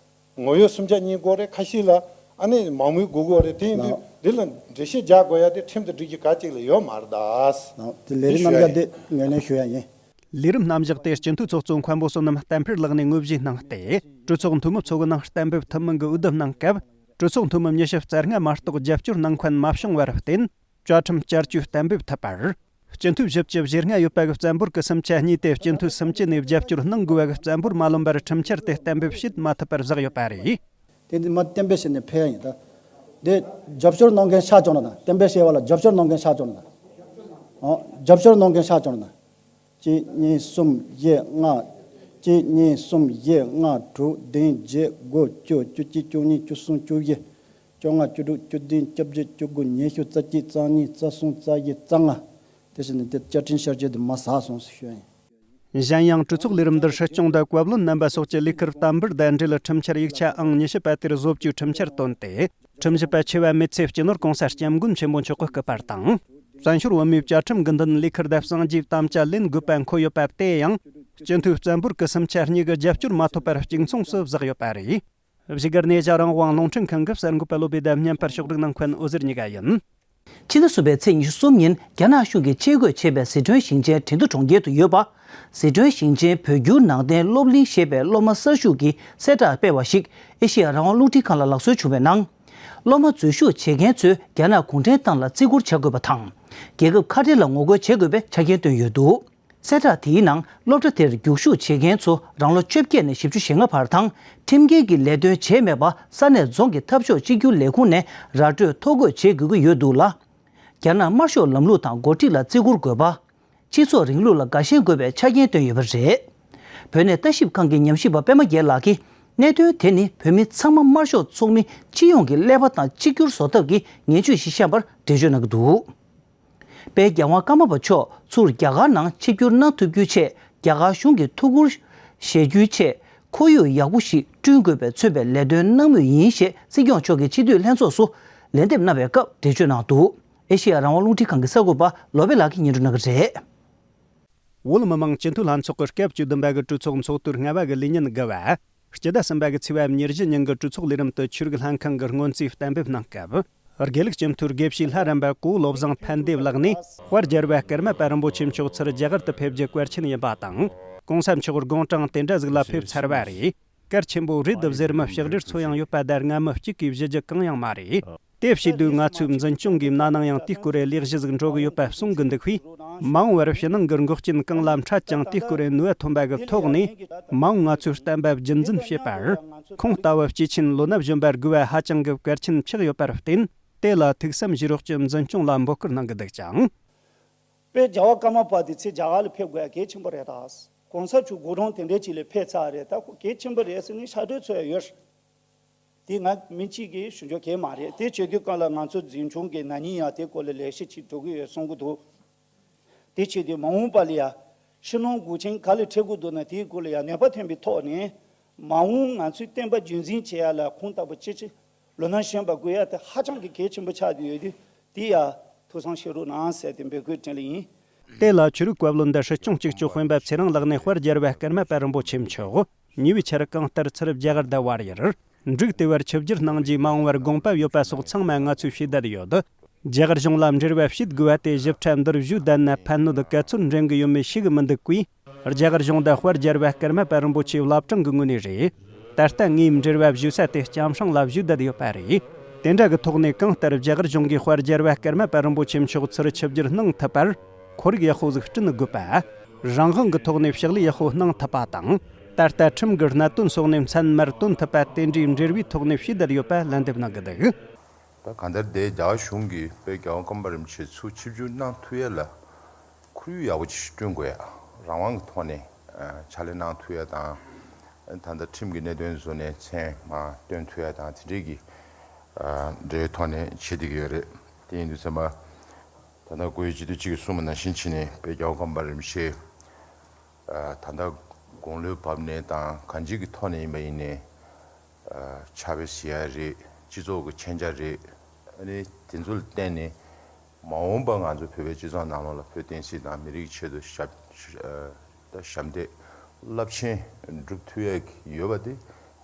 ངོ་ཡོད་གསུམ་ཆ་གཉིས་དགོས་རེད། ཁ་ཤས་ལ་ཨ་ནི་མང་མོས་དགོས་ཀྱི་ཡོད་རེད། དེ་ཡིན་དུས་ལགས། འདི་ལ་འགྲེལ་བཤད་རྒྱག་དགོས་ཡ་དེ་ཁྲིམས་དང་སྒྲིག་གཞི་ག་ཅིག་ལ་ཡོད་མ་རེད་ད། ལགས། དེ་ལས་རིམ་རྣམ་གཞག་དེ་ངོས་ལེན་ཞུ་ཡ་ཡིན། ལས་རིམ་རྣམ་གཞག་དེ་སྤྱི་འཐུས་ཚོགས་གཙོ་མཁན་པོ་བསོད་ནམས་བསྟན་འཕེལ་ལགས་ནས་དངོས་གཞིའི་སྣང་སྟེ། གྲོས་ཚོགས་འཐུས་མི་ཚོ་གི་ནང་གཏན་འབེབས་ཐུབ་མིན་གྱི་འོས་བསྡུ་གནང་སྐབས། གྲོས་ཚོགས་འཐུས་མི་ཉི་ཤུ་རྩ་ལྔ་མ་གཏོགས་རྒྱབ་སྐྱོར་གནང་མཁན་མ་བྱུང་བར་བརྟེན། བཅའ་ཁྲིམས་བསྐྱར་བཅོས་གཏན་འབེབས་ཐུབ་པར། སྤྱི་འཐུས་བཞི་བཅུ་ཞེ་ལྔ་ཡོད་པ་གི་རྩ་འབོར་གྱི་གསུམ་ཆ་གཉིས་དེ་སྤྱི་འཐུས་སུམ་ཅུ་ནས་རྒྱབ་སྐྱོར་གནང་དགོས་པ་གི་རྩ་འབོར་མ་ལོན་པར་ཁྲིམས་འཆར་དེ་གཏན་འབེབས་བྱེད་མ་ཐུབ་པར་བཞག་ཡོད་པ་རེད། དེ་འདི་མ་གཏན་འབེབས་བྱས་ནས་ཕེབས་ཡ་ཡིན་ད། དེ་རྒྱབ་སྐྱོར་གནང་མཁན་ཆགས་བྱུང་ན་ད། གཏན་འབེབས་བྱས་པ་ལ་རྒྱབ་སྐྱོར་གནང་མཁན་ཆགས་བྱུང་ན་ད། ཨོ། རྒྱབ་སྐྱོར་གནང་མཁན་ཆགས་བྱུང་ན་ད། གཅིག་གཉིས་གསུམ་བཞི་ལྔ། གཅིག་གཉིས་གསུམ་བཞི་ལྔ་དྲུག་བདུན་བརྒྱད་དགུ་བཅུ་བཅུ་གཅིག་བཅུ་གཉིས་བཅུ་གསུམ་བཅུ་བཞི། བཅོ་ལྔ། བཅུ་དྲུག། བཅུ་བདུན། བཅོ་བརྒྱད། བཅུ་དགུ། ཉི་ཤུ། རྩ་གཅིག་རྩ་གཉིས། རྩ་གསུམ། རྩ་བཞི། རྩ་ལྔ། དེ་བཞིན་དེ་བཅའ་ཁྲིམས་བསྐྱར་བཅོས་དེ་མ་ཟགས་སོང་ཟེར་ཞུ་ཡ་ཡིན། གཞན་ཡང་གྲོས་ཚོགས་ལས་རིམ་འདིར་སྲིད་སྐྱོང་དང་བཀའ་བློན་རྣམ་པ་སོགས་ཀྱི་ལས་ཁུར་དམ་འབུལ་དང་འབྲེལ་ཁྲིམས་འཆར་ཡིག་ཆ་ཨང་ཉི་ཤུ་པ་དེར་བཟོ་བཅོས་ཁྲིམས་འཆར་བཏོན་ཏེ། ཁྲིམས་ཞིབ་པ་ཆེ་བ་མི་ཚེ་སྤྱི་ནོར་གོང་ས་སྐྱབས་མགོན་ཆེན་པོ་མཆོག་གིས་བསྐུལ་བ་དང་། བཙན་བྱོལ་བོད་མིའི་བཅའ་ཁྲིམས་ཀྱི་མདུན་ལས་ཁུར་དང་གསང་རྒྱའི་དམ་བཅའ་ལེན་དགོས་པ་འཁོད་ཡོད་པ་དེ་ཡང་། སྤྱི་འཐུས་རྩ་འབོར་གྱི་གསུམ་ཆ་གཉིས་ཀྱི་རྒྱབ་སྐྱོར་མ་ཐོབ་པར་གཅིག་མཚུངས་སུ་བཞག་ཡོད་པ་རེད། བཞུགས་སྒར་ནས་རྒྱལ་བ་རང་དབང་རླུང་འཕྲིན་ཁང་གི་གསར་འགོད་པ་བློ་བྷེ་དང་བརྙན་པར་ཕྱོགས་སྒྲིག་གནང་མཁན་འོད་ཟེར་གཉིས་ཀ་ཡིན། ཕྱི་ཟླ་གསུམ་པའི་ཚེས་ཉི་ཤུ་གསུམ་ཉིན་རྒྱ་ནག་གཞུང་གིས་ཆས་གོས་བྱེད་པའི་ཟི་ཁྲོན་ཞིང་ཆེན་ཁྲིན་ཏུ་གྲོང་ཁྱེར་དུ་ཡོད་པ། ཟི་ཁྲོན་ཞིང་ཆེན་བོད་བསྒྱུར་ནང་བསྟན་སློབ་གླིང་ཞེས་པའི་སློབ་མ་གསར་ཞུགས་ཀྱི་གསལ་བསྒྲགས་སྤེལ་བ་ཞིག་ཨེ་ཤེ་ཡ་རང་དབང་རླུང་འཕྲིན་ཁང་ལ་ལག་སོན་བྱུང་བའི་ནང་། སློབ་མ་འཛུལ་ཞུགས་བྱེད་མཁན་ཚོས་རྒྱ་ནག་གུང་ཁྲན་ཏང་ལ་བརྩི་བཀུར་བྱ་དགོས་པ་དང་། རྒྱལ་ཁབ་ཁ་བྲལ་ལ་ངོ་རྒོལ་བྱེད་དགོས་པའི་ཆ་རྐྱེན་བཏོན་ཡོད་འདུག། གསལ་བསྒྲགས་དེའི་ནང་སློབ་གྲྭ་དེར་རྒྱུགས་ཞུགས་བྱེད་མཁན་ཚོ་རང་ལོ་བཅོ་བརྒྱད་ནས་བཞི་བཅུ་ཞེ་ལྔ་བར་དང་། ཁྲིམས་འགལ་གྱི་ལས་དོན་བྱས་མེད་པ་ས་གནས་རྫོང་གི་འཐབ་ཕྱོགས་གཅིག་གྱུར་ལས་ཁུངས་ནས་ར་སྤྲོད་ཐོ་འགོད་བྱེད་དགོས་ཀྱི་ཡོད་འདུག་ལ། རྒྱ་ནག་དམར་ཤོག་ལམ་ལུགས་དང་འགོ་ཁྲིད་ལ་བརྩི་བཀུར་དགོས་པ། སྤྱི་ཚོགས་རིང་ལུགས་ལ་དགའ་ཞེན་དགོས་པའི་ཆ་རྐྱེན་བཏོན་ཡོད་པ་རེད། བོད་གནས་ལྟ་ཞིབ་ཁང་གི་ཉམས་ཞིབ་པ་པད་མ་རྒྱལ་ལགས་ཀྱིས། གནད་དོན་དེ་ནི་བོད་མི་ཚང་མ་དམར་ཤོག་ཚོགས་མི་སྤྱི་ཡོངས་ཀྱི་ཀླད་པ་དང་གཅིག་གྱུར་བཟོ་ཐབས་ཀྱི་ངན་ཇུས་ཤིག་བཤམས་པར་འགྲེལ་བརྗོད་གནང་གི་འདུག། དཔལ་རྒྱལ་དབང་ཀརྨ་པ་མཆོག་ཚུར་རྒྱ་གར་ནང་ཆིབས་བསྒྱུར་གནང་ཐུབ་རྒྱུའི་ཆེད། རྒྱ་གར་གཞུང་གི་ཐུགས་ཁུར་བཞེས་རྒྱུའི་ཆེད། ཁོར་ཡུག་ཡག་པོ་ཞིག་བསྐྲུན་དགོས་པའི་མཚོན་པའི་ལས་དོན་གནང་མུས་ཡིན་ཞེས་སྲིད་སྐྱོང་མཆོག་གིས་སྤྱི་འཐུས་ལྷན་ཚོགས་སུ་ལན་འདེབས་གནང་བའི་སྐབས་འགྲེལ་བརྗོད་གནང་འདུག། ཨེ་ཤེ་ཡ་རང་དབང་རླུང་འཕྲིན་ཁང་གི་གསར་འགོད་པ་བློ་བྷེ་ལགས་ཀྱིས་སྙན་སྒྲོན་གནང་གི་རེད། བོད་མི་མང་སྤྱི་འཐུས་ལྷན་ཚོགས་ཀྱི་སྐབས་བཅུ་བདུན་པ་གི་གྲོས་ཚོགས་ཚོགས་དུས་ལྔ་པ་གི་ལས་ཉིན་དགུ་པ། སྤྱི་ཟླ་གསུམ་པ་གི་ཚེས་པ་ཉེར་བཞི་ཉིན་གྱི་གྲོས་ཚོགས་ལས་རིམ་དུ་ཆོས་རིག་ལྷན་ཁང་གི་སྔོན་རྩིས་གཏན་འབེབས་གནང་སྐབས། དགེ་ལུགས་སྤྱི་འཐུས་དགེ་བཤེས་ལྷ་རམས་པ་གོ་བོ་བློ་བཟང་ཕན་བདེ་ལགས་ནས། དཔལ་རྒྱལ་བ་ཀརྨ་པ་རིན་པོ་ཆེ་མཆོག་ཚུར་རྒྱ་གར་དུ་ཕེབས་རྒྱུ་གལ་ཆེན་ཡིན་པ་དང་། གོང་ས་མཆོག་དགུང་གྲངས་དེ་འདྲ་ཟིག་ལ་ཕེབས་ཚར་བ་རེད། གལ་ཆེན་པོ་རེད་དུ་ཟེར་མི་ཕྱག་བྲིས་ཚོ་ཡང་ཡོད་པ་དེ་སྔ་མི་གཅིག་གིས་བཞེད་རྒྱུ་གང་ཡང་མ་རེད། དེ་བྱས་དུས་ང་ཚོའི་འཛིན་སྐྱོང་གིས་ན་ནིང་ཡང་དེའི་སྐོར་ལས་ལས་གཞི་ཟིག་འགྲོ་གི་ཡོད་པ་གསུང་གི་འདུག་པས། མ་འོངས་པར་ཕྱི་ནང་གི་འགོག་རྐྱེན་གང་ལ་འཕྲད་ཀྱང་དེའི་སྐོར་ནུས་པ་ཐོན་པ་གི་ཐོག་ནས། མ་འོངས་ང་ཚོའི་བསྟན་པ་རྒྱུན་འཛིན་བྱེད་པར། ཁོང་ལྟ་བུ་སྐྱེས་ཆེན་ལོ་ན་གཞོན་པ་དགོས་པ་ཧ་ཅང་གི་གལ་ཆེན་ཆགས་ཡོད་པར་བརྟེན། དེ་ལ་ཐུགས་བསམ་བཞེས་རོགས་ཀྱི་འཛིན་སྐྱོང་ལ་འབོད་སྐུལ་གནང་གི་འདུག་ཅིང་། དཔལ་རྒྱལ་བ་ཀརྨ་པ་དེ་ཚེ་རྒྱ་གར་ལ་ཕེབས་དགོས་ཡ་གལ་ཆེན་པོ་རེད་ད། གོང་ས་མཆོག་དགུང་གྲངས་དེ་འདྲའི་ཅིག་ལ་ཕེབས་ཚར་རེད་ད། ཁོ་གལ་ཆེན་པོ་རེད་ཟེར་ནས་ཕྱག་བྲིས་ཚོ་ཡ་ཡོད། དེ་ང་མི་གཅིག་གིས་ཞུ་རྒྱུ་གལ་མ་རེད། དེ་བྱེད་དུས་སྒང་ལ་ང་ཚོ་འཛིན་སྐྱོང་གི་ན་ནིང་ཡང་དེ་སྐོར་ལ་ལས་གཞི་ཅིག་འགྲོ་གི་ཡོད་གསུང་གི་འདུག་དེ་བྱེད་དུས་མ་འོངས་པ་ལ་ཡ་ཕྱི་ནང་འགོག་རྐྱེན་ག་ལ་འཕྲད་དགོས་འདུག་ན་དེའི་སྐོར་ལ་ཡ་ནུས་པ་ཐོན་པའི་ཐོག་ནས། མ་འོངས་ང་ཚོའི་བསྟན་པ་རྒྱུན་འཛིན་བྱེད་ཡ་ལ་ཁོང་ལྟ་བུ་སྐྱེས་ཆེན་ལོ་ན་གཞོན་པ་དགོས་ཡ་དེ་ཧ་ཅང་གི་གལ་ཆེན་པོ་ཆགས་བསྡད་ཡོད་དུས། དེ་ཡ་ཐུགས་བསམ་བཞེས་རོགས་གནང་ཟེར་ཏེ་འབོད་སྐུལ་དྲན་ལེ་ཡིན། དེ་ལ་ཆོས་རིག་བཀའ་བློན་འདི་སྲིད་སྐྱོང་གཅིག་ལྕོགས་སྤེན་པ་ཚེ་རིང་ལགས་ནས་དཔལ་རྒྱལ་བ་ཀརྨ་པ་རིན་པོ་ཆེ་མཆོག་ཉེ་བའི་ཆར་གང་ལྟར་ཚུར་རྒྱ་གར་དུ་བར་ཡུལ་འབྲུག་ལྟེ་བར་ཆིབས་བསྒྱུར་གནང་རྒྱུའི་མ་འོངས་པར་དགོངས་པ་ཡོད་པ་སོགས་ཚང་མ་ང་ཚོས་ཤེས་བསྡད་ཡོད། རྒྱ་གར་གཞུང་ལ་འབྲེལ་བ་བྱེད་དགོས་པ་དེ་ཞིབ་ཕྲ་འདིར་ཞུས་བསྡད་ན་ཕན་གནོད་ག་ཚོད་འདྲེན་གི་ཡོད་མེད་ཤེས་གི་མི་འདུག་གོ། རྒྱ་གར་གཞུང་དང་དཔལ་རྒྱལ་བ་ཀརྨ་པ་རིན་པོ་ཆེའི་བླ་བྲང་གི་ངོས་ནས་རེད། ད་ལྟ་ངས་འབྲེལ་བ་ཞུ་ས་དེ་ལྕམ་སྲང་ལ་ཞུས་བསྡད་ཡོད་པ་རེད། དེ་འདྲ་གི་ཐོག་ནས་གང་ལྟར་རྒྱ་གར་གཞུང་གིས་དཔལ་རྒྱལ་བ་ཀརྨ་པ་རིན་པོ་ཆེ་མཆོག་ཚུར་ཆིབས་བསྒྱུར་གནང་ཐུབ་པར་ཁོར་ཡུག་ཡག་པོ་ཟིག་བསྐྲུན་དགོས་པ། རང་དབང་གི་ཐོག་ནས་ཕྱག་ལས་ཡག་པོ་གནང་ཐུབ་པ་དང་། ད་ལྟ་ཁྲིམས་ཀྱི་གནད་དོན་སོགས་ནས་མཚན་མར་བཏོན་ཐུབ་པ་དེ་འདྲའི་འབྲེལ་བའི་ཐོག་ནས་ཞུས་བསྡད་ཡོད་པ་ལན་འདེབས་གནང་གི་འདུག་ད་གང་ལྟར་དེ་རྒྱ་གར་གཞུང་གིས་དཔལ་རྒྱལ་བ་ཀརྨ་པ་རིན་པོ་ཆེ་ཚུར་ཆིབས་བསྒྱུར་གནང་ཐུབ་ཡ་ལ་ཁོར་ཡུག་ཡག་པོ་ཅིག་བསྐྲུན་དགོས་ཡ། རང་དབང་གི་ཐོག་ནས་ཨ་ཕྱག་ལས་གནང་ཐུབ་ཡ་དང་། ད་ལྟ་ཁྲིམས་ཀྱི་གནད་དོན་བཟོ་ནས་མཚན་མར་བཏོན་ཐུབ་ཡ་དང་དེ་འདྲའི་གི་ཨ་འབྲེལ་ཐོག་ནས་བྱེད་བསྡད་ཀྱི་ཡོད་རེད། དེ་ཡིན་དུས་ཙམ་པ་ད་ལྟ་བཀུར་འོས་སྤྱི་འཐུས་གཅིག་གིས་གསུངས་པ་ནང་བཞིན་བྱས་ནས་དཔལ་རྒྱལ་བ་ཀརྨ་པ་རིན་པོ་ཆེ་ཨ་ད་ལྟ་དགུང་ལོ་བབས་ནས་དང་གང་ཅིའི་གི་ཐོག་ནས་ཡིན་པ་ཡིན་ནའི། ཕྱག་དཔེ་གཟིགས་ཡ་རེད། སྤྱི་ཚོགས་ཀྱི་མཁྱེན་རྒྱ་རེད། ཨ་ནི་དེ་ཚོ་ལ་བརྟེན་ནས་མ་འོངས་པ་ང་ཚོ་བོད་པའི་སྤྱི་ཚོགས་ནང་ལོགས་ལ་བོད་བསྟན་སྲིད་དང་མི་རིགས་ཆེད་དུ་ཞབས་ད་ཞབས་འདེགས་རླབས་ཆེན་སྒྲུབ་ཐུབ་ཡ་ཡོད་པ་དེ་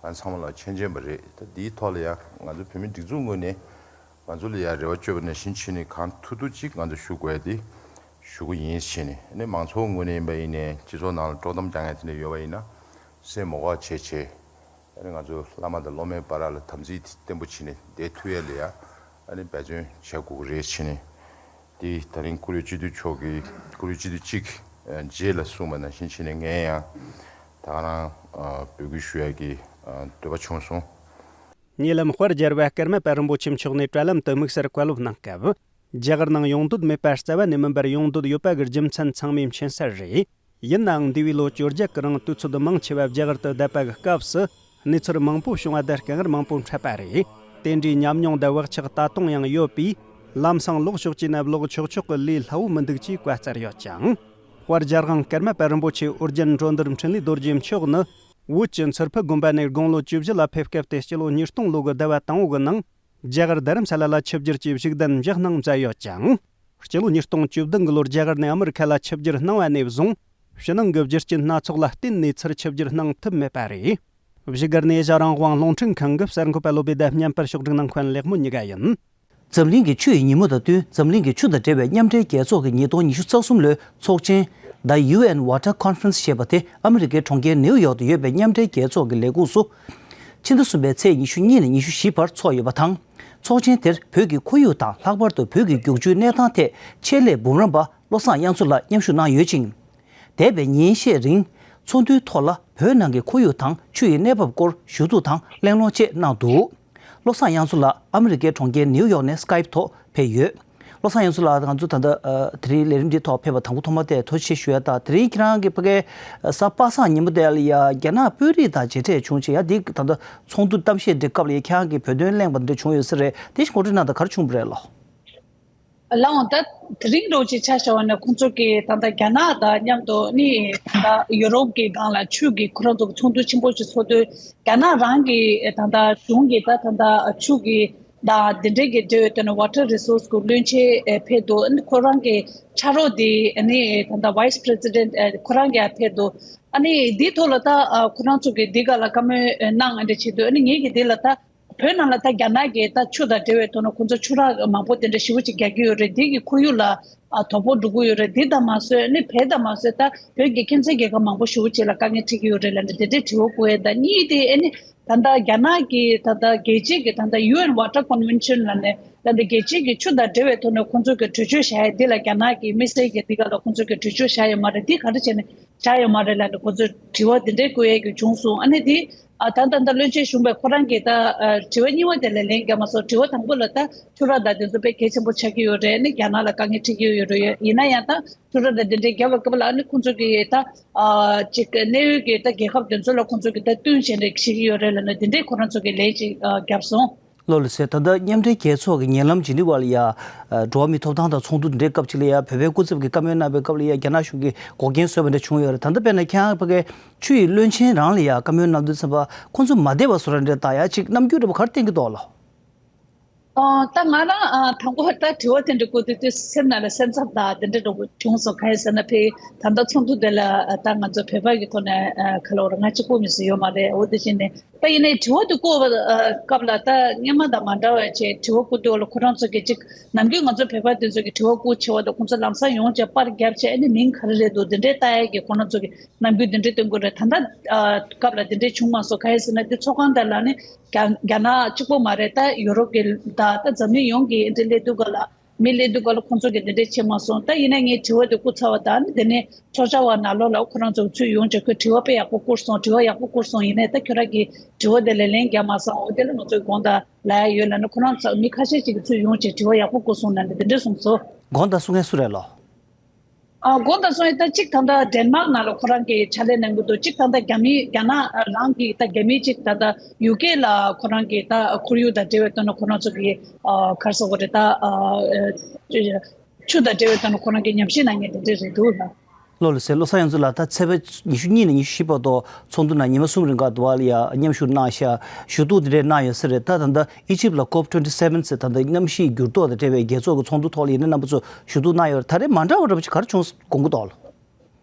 ང་ཚང་མ་ལ་མཁྱེན་མཁྱེན་པ་རེད། ད་འདིའི་ཐོག་ལ་ཡང་ང་ཚོ་བོད་མིའི་སྒྲིག་འཛུགས་ངོས་ནས་ང་ཚོ་ལ་ཡང་རེ་བ་བཅོལ་བ་ནང་བཞིན་བྱས་ནས་གང་ཐུབ་ཐུབ་ཅིག་ང་ཚོ་ཞུ་དགོས་ཡ་དེ་ཞུ་གི་ཡིན་བྱས་ནས། ཨ་ནི་མང་ཚོགས་ངོས་ནས་ཡིན་པ་ཡིན་ནའི་སྤྱི་ཚོགས་ནང་ལ་དཀྲོག་གཏམ་རྒྱག་མཁན་དེ་འདྲ་ཡོད་པ་ཡིན་ན་སེམས་མ་དགའ་བྱས་བྱས། ཨ་ནི་ང་ཚོ་བླ་མ་དང་སློབ་མའི་བར་ལ་དམ་ཚིག་བརྟན་པོ་བྱས་ནས་བསྡད་ཐུབ་ཡ་ལ་ཡ་ཨ་ནི་འབད་བརྩོན་བྱེད་དགོས་ཀྱི་རེད་བྱས་ནས། དེ་ད་རིང་བཀུར་འོས་སྤྱི་འཐུས་མཆོག་གིས་བཀུར་འོས་སྤྱི་འཐུས་གཅིག་རྗེས་ལ་གསུངས་པ་ནང་བཞིན་བྱས་ནས་ངས་ཡང་ད་ག་རང་འབོད་སྐུལ་ཞུ་ཡ་གི་འདོད་པ་བྱུང་སོང་། ཉེ་ལམ་དཔལ་རྒྱལ་བ་ཀརྨ་པ་རིན་པོ་ཆེ་མཆོག་ནས་དྲ་ལམ་དུ་དམིགས་བསལ་བཀའ་སློབ་གནང་སྐབས། རྒྱ་གར་ནང་ཡོང་འདོད་མེད་པ་རྩ་བ་ནས་མིན་པར་ཡོང་འདོད་ཡོད་པ་གི་རྒྱུ་མཚན་ཚང་མས་མཁྱེན་གསལ་རེད། ཡིན་ནའང་འདས་པའི་ལོ་བཅོ་བརྒྱད་ཀྱི་རིང་དུས་ཚོད་མང་ཆེ་བ་རྒྱ་གར་དུ་བསྡད་པ་གི་སྐབས་སུ་གནས་ཚུལ་མང་པོ་བྱུང་བ་དང་དཀའ་ངལ་མང་པོ་འཕྲད་པ་རེད། དེ་འདྲའི་ཉམས་མྱོང་དང་བག་ཆགས་ད་དུང་ཡང་ཡོད་པས། ལམ་སང་ལོག་ཕྱོགས་ཀྱི་ན་ལོག་ཆོག་ཆོག་གི་ལས་སླ་བོ་མི་འདུག་ཅེས་བཀའ་སྩལ་ཡོད་ཅིང་། དཔལ་རྒྱལ་དབང་ཀརྨ་པ་རིན་པོ་ཆེ་ཨོ་རྒྱན་འགྲོ་འདུལ་འཕྲིན་ལས་རྡོ་རྗེ་མཆོག་ནི། བོད་ཀྱི་མཚུར་ཕུ་དགོན་པ་ནས་དགུང་ལོ་བཅུ་བཞི་ལ་ཕེབས་སྐབས་ཏེ་སྤྱི་ལོ་ཉིས་སྟོང་ལོ་གི་ཟླ་བ་དང་པོ་གི་ནང་རྒྱ་གར་རྡ་རམ་ས་ལ་ལ་ཆིབས་བསྒྱུར་གྱིས་བཞུགས་གདན་འཇགས་གནང་མཛད་ཡོད་ཅིང་། སྤྱི་ལོ་ཉིས་སྟོང་བཅུ་བདུན་གི་ལོར་རྒྱ་གར་ནས་ཨ་མི་རི་ཁ་ལ་ཆིབས་བསྒྱུར་གནང་བ་ནས་བཟུང་། ཕྱི་ནང་གི་རྒྱུ་རྐྱེན་སྣ་ཚོགས་ལ་བརྟེན་ནས་ཚུར་ཆིབས་བསྒྱུར་གནང་ཐུབ་མེད་པ་རེད། བཞུགས་སྒར་ནས་ཨེ་ཤ་རང་དབང་རླུང་འཕྲིན་ཁང་གི་གསར་འགོད་པ་བློ་བདེ་དང་བརྙན་པར་ཕྱོགས་སྒྲིག་གནང་མཁན་ལེགས་མོ་གཉིས་ཀ་ཡིན། འཛམ་གླིང་གི་ཆུ་ཡི་ཉིན་མོ་དང་བསྟུན་འཛམ་གླིང་གི་ཆུ་དང་འབྲེལ་བའི་མཉམ་འབྲེལ་རྒྱལ་ཚོགས་ཀྱི་ཉིས་སྟོང་ཉི་ཤུ་རྩ་གསུམ་ལོའི་ཚོགས་ཆེན་The U N Water Conference ཞེས་པ་དེ་ཨ་མི་རི་ཀའི་གྲོང་ཁྱེར་ནེའུ་ཡོག་ཏུ་ཡོད་པའི་མཉམ་འབྲེལ་རྒྱལ་ཚོགས་ཀྱི་ལས་ཁུངས་སུ། ཕྱི་ཟླ་གསུམ་པའི་ཚེས་ཉི་ཤུ་གཉིས་ནས་ཉི་ཤུ་བཞི་བར་འཚོགས་ཡོད་པ་དང་། ཚོགས་ཆེན་དེར་བོད་ཀྱི་ཁོར་ཡུག་དང་ལྷག་པར་དུ་བོད་ཀྱི་རྒྱུག་ཆུའི་གནས་སྟངས་ཐད་ཆེད་ལས་འབུམ་རམས་པ་བློ་བཟང་དབྱངས་མཚོ་ལགས་མཉམ་ཞུགས་གནང་ཡོད་ཅིང་། འདས་པའི་ཉིན་ཤས་རིང་། ཚོགས་འདུའི་ཐོག་ལ་བོད་ནང་གི་ཁོར་ཡུག་དང་ཆུ་ཡི་གནས་བབ་སྐོར་ཞུ་གཏུག་དང་གླེང་སློང་བཅས་གནང་འདུག་བློ་བཟང་དབྱངས་མཚོ་ལགས་ཨ་མི་རི་ཀའི་གྲོང་ཁྱེར་ནེའུ་ཡོག་ནས་སི་ཀའིབ་ཐོག་ཕེབས་ཡོད། བློ་བཟང་དབྱངས་མཚོ་ལགས་ང་ཚོ་ད་ལྟ་ཨ་དེ་རིང་ལས་རིམ་འདིའི་ཐོག་ཕེབས་པ་དང་པོ་ཐོག་མ་དེ་ཐུགས་རྗེ་ཆེ་ཞུ་ཡ་དང་། དེ་རིང་ཁྱེད་རང་གི་ཕ་གའི་གཟའ་པ་སངས་ཉིན་མོ་དེ་ལ་ཡ་རྒྱ་ནག་དཔོན་རིགས་དང་མཇལ་འཕྲད་བྱུང་བྱས། ཡ་འདི་ད་ལྟ་ཚོགས་འདུ་གཏམ་བཤད་འདི་སྐབས་ལ་ཡ་ཁྱེད་རང་གིས་བོད་དོན་གླེང་བ་འདི་བྱུང་ཡོད་ས་རེད། དེ་ཞིག་ངོ་སྤྲོད་གནང་དང་ག་རེ་བྱུང་བ་རེད་ལགས། ལགས་འོང་། ད་དེ་རིང་འདྲ་བོ་ཅིག་ཆ་བཞག་པ་ན་ཁོང་ཚོ་གིས་ད་ལྟ་རྒྱ་ནག་དང་མཉམ་དུ་ནི་ད་ལྟ་ཡུ་རོབ་ཀྱི་སྒང་ལ་ཆུ་གི་ཁོ་རང་ཚོ་གི་ཚོགས་འདུ་ཆེན་པོ་ཅིག་ཚོགས་དུས་རྒྱ་ནག་རང་གི་ད་ལྟ་གཞུང་གིས་ད་ད་ལྟ་ཆུ་གི་ དང་དེ་འབྲེལ་གྱི་འབྲེལ་བའི་དོན་ནི་Water Resource གི་བློན་ཆེན་ཨེ་ཕེབས་འདུག་ཨ་ནི་ཁོ་རང་གི་ཕྱག་རོགས་དེ་ཨ་ནི་ད་ལྟ་Vice President ཨེ་ཁོ་རང་གིས་ཕེབས་འདུག་ཨ་ནི་འདིའི་ཐོག་ལ་ད་ཨ་ཁོ་རང་ཚོ་གིས་འདི་ག་ལ་བཀའ་མོལ་ཨེ་གནང་ཨ་འདྲ་བྱེད་འདུག་ཨ་ནི་ངེད་ཀྱིས་འདི་ལ་ད་བོད་ནང་ལ་ད་རྒྱ་ནག་གིས་ད་ཆུ་དང་འབྲེལ་བའི་ཐོག་ནས་ཁོ་ཚོ་ཆུ་རགས་མང་པོ་དེ་འདྲ་ཞེ་པོ་ཅིག་རྒྱག་གི་ཡོད་རེད། འདི་གི་ཁོར་ཡུག་ལ་ཨ་དོ་ཕོག་འགྲོ་གི་ཡོད་རེད། འདི་ལྟ་མ་ཟད་ཨ་ནི་བོད་ལྟ་མ་ཟད་ད་བོད་ཀྱི་ཁྱིམ་མཚེས་རྒྱལ་ཁབ་མང་པོ་ཞེ་པོ་ཅིག་ལ་དཀའ་ངལ་འཕྲད་ཀྱི་ཡོད་རེད་ལབ་ནས་དེ་འདྲའི་དྲི་བ་བཀོད་ཡས། ད་གཉིས་དེ་ཨ་ནི་ད་ལྟ་རྒྱ་ནག་གིས་ད་ལྟ་རྒྱལ་སྤྱིའི་གི་ད་ལྟ་ཡུ་ཨེན་Water Convention ལབ་ནས་ད་ལྟ་རྒྱལ་སྤྱིའི་གི་ཆུ་དང་འབྲེལ་བའི་ཐོག་ནས་ཁོང་ཚོ་གི་གྲོས་ཆོད་བཞག་ཡས་འདི་ལ་རྒྱ་ནག་གིས་དམིགས་བསལ་གྱི་འདི་ག་ལ་ཁོང་ཚོ་གི་གྲོས་ཆོད་བཞག་ཡོད་མ་རེད། འདི་ག་རེ་བྱས་ནས་བཞག་ཡོད་མ་རེད་ལབ་ནས་ཁོང་ཚོས་དྲི་བ་འདི་འདྲའི་བཀོད་ཡས་ཀྱི་བྱུང་སོང་། ཨ་ནི་འདི་ཨ་ད་ད་ལྟ་བློན་ཆེན་གཞོན་པས་ཁོ་རང་གིས་ད་ཨ་དྲི་བ་གཉིས་པ་དེ་ལ་ལན་བརྒྱབ་མ་སོང་། དྲི་བ་དང་པོ་ལ་ད་ཆུ་རགས་དང་དེ་ཚོ་དཔེ་གལ་ཆེན་པོ་ཆགས་ཀྱི་ཡོད་རེད། ཨ་ནི་རྒྱ་ནག་ལ་དཀའ་ངལ་འཕྲད་ཀྱི་ཡོད་རེད། ཡིན་ན་ཡང་ད་ཆུ་རགས་དང་དེ་འདྲའི་བརྒྱབ་པའི་སྐབས་ལ་ཨ་ནི་ཁོང་ཚོ་གིས་ད་ཨ་ཅིག་གནད་ཡོད་ཀྱི་ད་རྒྱལ་ཁབ་དེ་ཚོ་ལ་ཁོང་ཚོ་གིས་ད་བསྟུན་བྱས་ནས་བྱེད་ཀྱི་ཡོད་རེད་ལབ་ནས་དེ་འདྲའི་ཁོ་རང་ཚོ་གིས་ལན་ཅིག་ཨ་བརྒྱབ་སོང་། ལགས་ལགས་སེ། ད་ལྟ་མཉམ་འབྲེལ་རྒྱལ་ཚོགས་ཀྱི་ཉེ་ལམ་ཇི་ནི་ཝ་ལ་ཡ་ཨ་འགྲོ་བ་མིའི་ཐོབ་ཐང་དང་ཚོགས་འདུ་འདི་འདྲའི་སྐབས་ཅིག་ལ་ཡ་བོད་པའི་སྐུ་ཚབ་ཀྱིས་བཀའ་མོལ་གནང་པའི་སྐབས་ལ་ཡ་རྒྱ་ནག་གཞུང་གིས་འགོག་རྐྱེན་བཟོས་པ་འདྲ་བྱུང་ཡོད་རེད། ད་ལྟ་དཔེར་ན་ཁྱེད་རང་ཕ་གིའི་ཆུ་ཡི་བློན་ཆེན་རང་ལ་ཡ་བཀའ་མོལ་གནང་དུས་ཙམ་པ་ཁོང་ཚོ་མ་བསྡད་པ་བཟོ་འདྲ་འདྲ་དང་ཡ་ཅིག་རྣམ་འགྱུར་འདྲ་པོ་ག་རེ་བསྟན་གྱི་འདུག་ལགས། ཨ་ད་ང་རང་ཨ་དང་པོ་ད་དྲི་བ་དེ་འདྲ་བཀོད་དུས་དུས་སེམས་ནང་ལ་སེམས་འཚབ་དང་དེ་འདྲ་འདྲ་པོ་བྱུང་སོང་། གང་ཡིན་ཟེར་ན་ཕ་གི་ད་ལྟ་ཚོགས་འདུ་དེ་ལ་ཨ་ད་ང་ཚོ་བོད་པ་གི་ཐོག་ནས་ཨ་ག་ལབ་དགོས་རེད། ང་གཅིག་པོ་མི་སུ་ཡོད་མ་རེད། འོ་དེ་བཞིན་ནས་ད་ཡིན་ནའི་དྲི་བ་དེ་བཀོད་པ་ཨ་སྐབས་ལ་ད་སྔོན་མ་དང་མ་འདྲ་བ་བྱས་དྲི་བ་བཀོད་དུས་ལ་ཁོ་རང་ཚོ་གིས་ཅིག་ནམ་རྒྱུན་ང་ཚོ་བོད་པ་དེ་ཚོ་གིས་དྲི་བ་བཀོད་ཆེ་བ་དང་ཁོང་ཚོ་ལམ་སང་ཡོང་བྱས་པར་བརྒྱབ་བྱས་ཨ་ནི་མིང་ག་རེ་རེད་འདུག་དེ་འདྲའི་ལྟ་ཡས་ཀྱི་ཁོ་རང་ཚོ་གི་རྣམ་འགྱུར་དེ་འདྲའི་སྟོན་གྱི་རེད། ད་ལྟ་ཨ་སྐབས་ལ་དེ་འདྲའི་བྱུང་མ་སོང་། གང་ཡིན་ཟེར་ན་དེ་ཚོགས་ཁང་དེ་ལ་ནི་རྒྱ་རྒྱ་ནག་གཅིག་པོ་མ་རེད། ད་ཡུ་རོབ་ཀྱི་ད་ད་འཛམ་གླིང་ཡོངས་ཀྱི་འདི་སླེབས་དུས་སྐབས་ལ་མི་སླེབས་དུས་སྐབས་ལ་ཁོང་ཚོ་གིས་དེ་འདྲའི་བྱེད་མ་སོང་། ད་ཡིན་ན་ངས་དྲི་བ་དེ་བསྐུར་ཚར་བ་དང་དེ་ནས་ཚོགས་བཅར་བ་ནང་ལོགས་ལ་ཁོ་རང་ཚོ་ཚུར་ཡོང་བྱས་ཁོས་དྲི་བ་དཔེ་ཡག་པོ་བསྐུར་སོང་། དྲི་བ་ཡག་པོ་བསྐུར་སོང་། ཡིན་ནའི་ད་ཁྱོད་རང་གིས་དྲི་བ་དེ་ལ་ལན་རྒྱག་མ་སོང་། འོ་དེ་ལ་ང་ཚོས་དགོངས་དག་ལབ་ཡ་ཡོད་ལབ་ནས་ཁོ་རང་ཚོ་མི་ཁ་ཤས་ཅིག་གིས་ཚུར་ཡོང་བྱས་དྲི་བ་ཡག་པོ་བསྐུར་སོང་ལབ་ནས་དེ་འདྲ་གསུངས་སོང་། དགོངས་དག་གསུང་མཁན་སུ་རེད་ལགས། ཨ་དགོངས་དག་སོང་ཡིན། ད་གཅིག་ད་ལྟ་ཌེན་མཱག་ནང་ལ་ཁོ་རང་གིས་ཕྱག་ལས་གནང་གི་འདུག་གཅིག་ད་ལྟ་རྒྱ་མི་རྒྱ་ནག་རང་གི་ད་རྒྱ་མི་གཅིག་ད་ལྟ་ཡུ་ཀེ་ལ་ཁོ་རང་གི་ད་ཁོར་ཡུག་དང་འབྲེལ་བའི་ཐོག་ནས་ཁོ་རང་ཚོ་གི་ཨ་ག་རེ་ཟེར་དགོས་རེད། ད་ཨ་ཆུ་དང་འབྲེལ་བའི་ཐོག་ནས་ཁོ་རང་གི་ཉམས་ཞིབ་གནང་མཁན་དེ་འདྲས་རེད་འདུག་ལ། ལགས་ལགས་སེ། བློ་བཟང་ཡང་རྩེ་ལགས། ད་ཚེས་པ་ཉི་ཤུ་གཉིས་ནས་ཉི་ཤུ་བཞི་བར་དུ་ཚོགས་འདུ་ནང་ཉི་མ་གསུམ་རིང་ག་དུ་བ་ལ་ཡ་མཉམ་ཞུགས་གནང་ཤག་ཞུ་གཏུག་དེ་འདྲས་གནང་ཡོད་ས་རེད། ད་ད་ལྟ་ཨི་ཇིབ་ལ་ཀོབ་twenty seven ཟེར་ད་ལྟ་གནམ་གཤིས་འགྱུར་ལྡོག་དང་འབྲེལ་བའི་རྒྱལ་ཚོགས་ཀྱི་ཚོགས་འདུ་ཐོག་ལ་ཡིན་ན་རྣམ་པ་ཚོ་ཞུ་གཏུག་གནང་ཡོད་རེད། ད་རེས་མ་འདྲ་བ་འདྲ་པོ་ཅིག་ག་རེ་བྱུང་དགོངས་ཀྱི་འདུག་ལགས།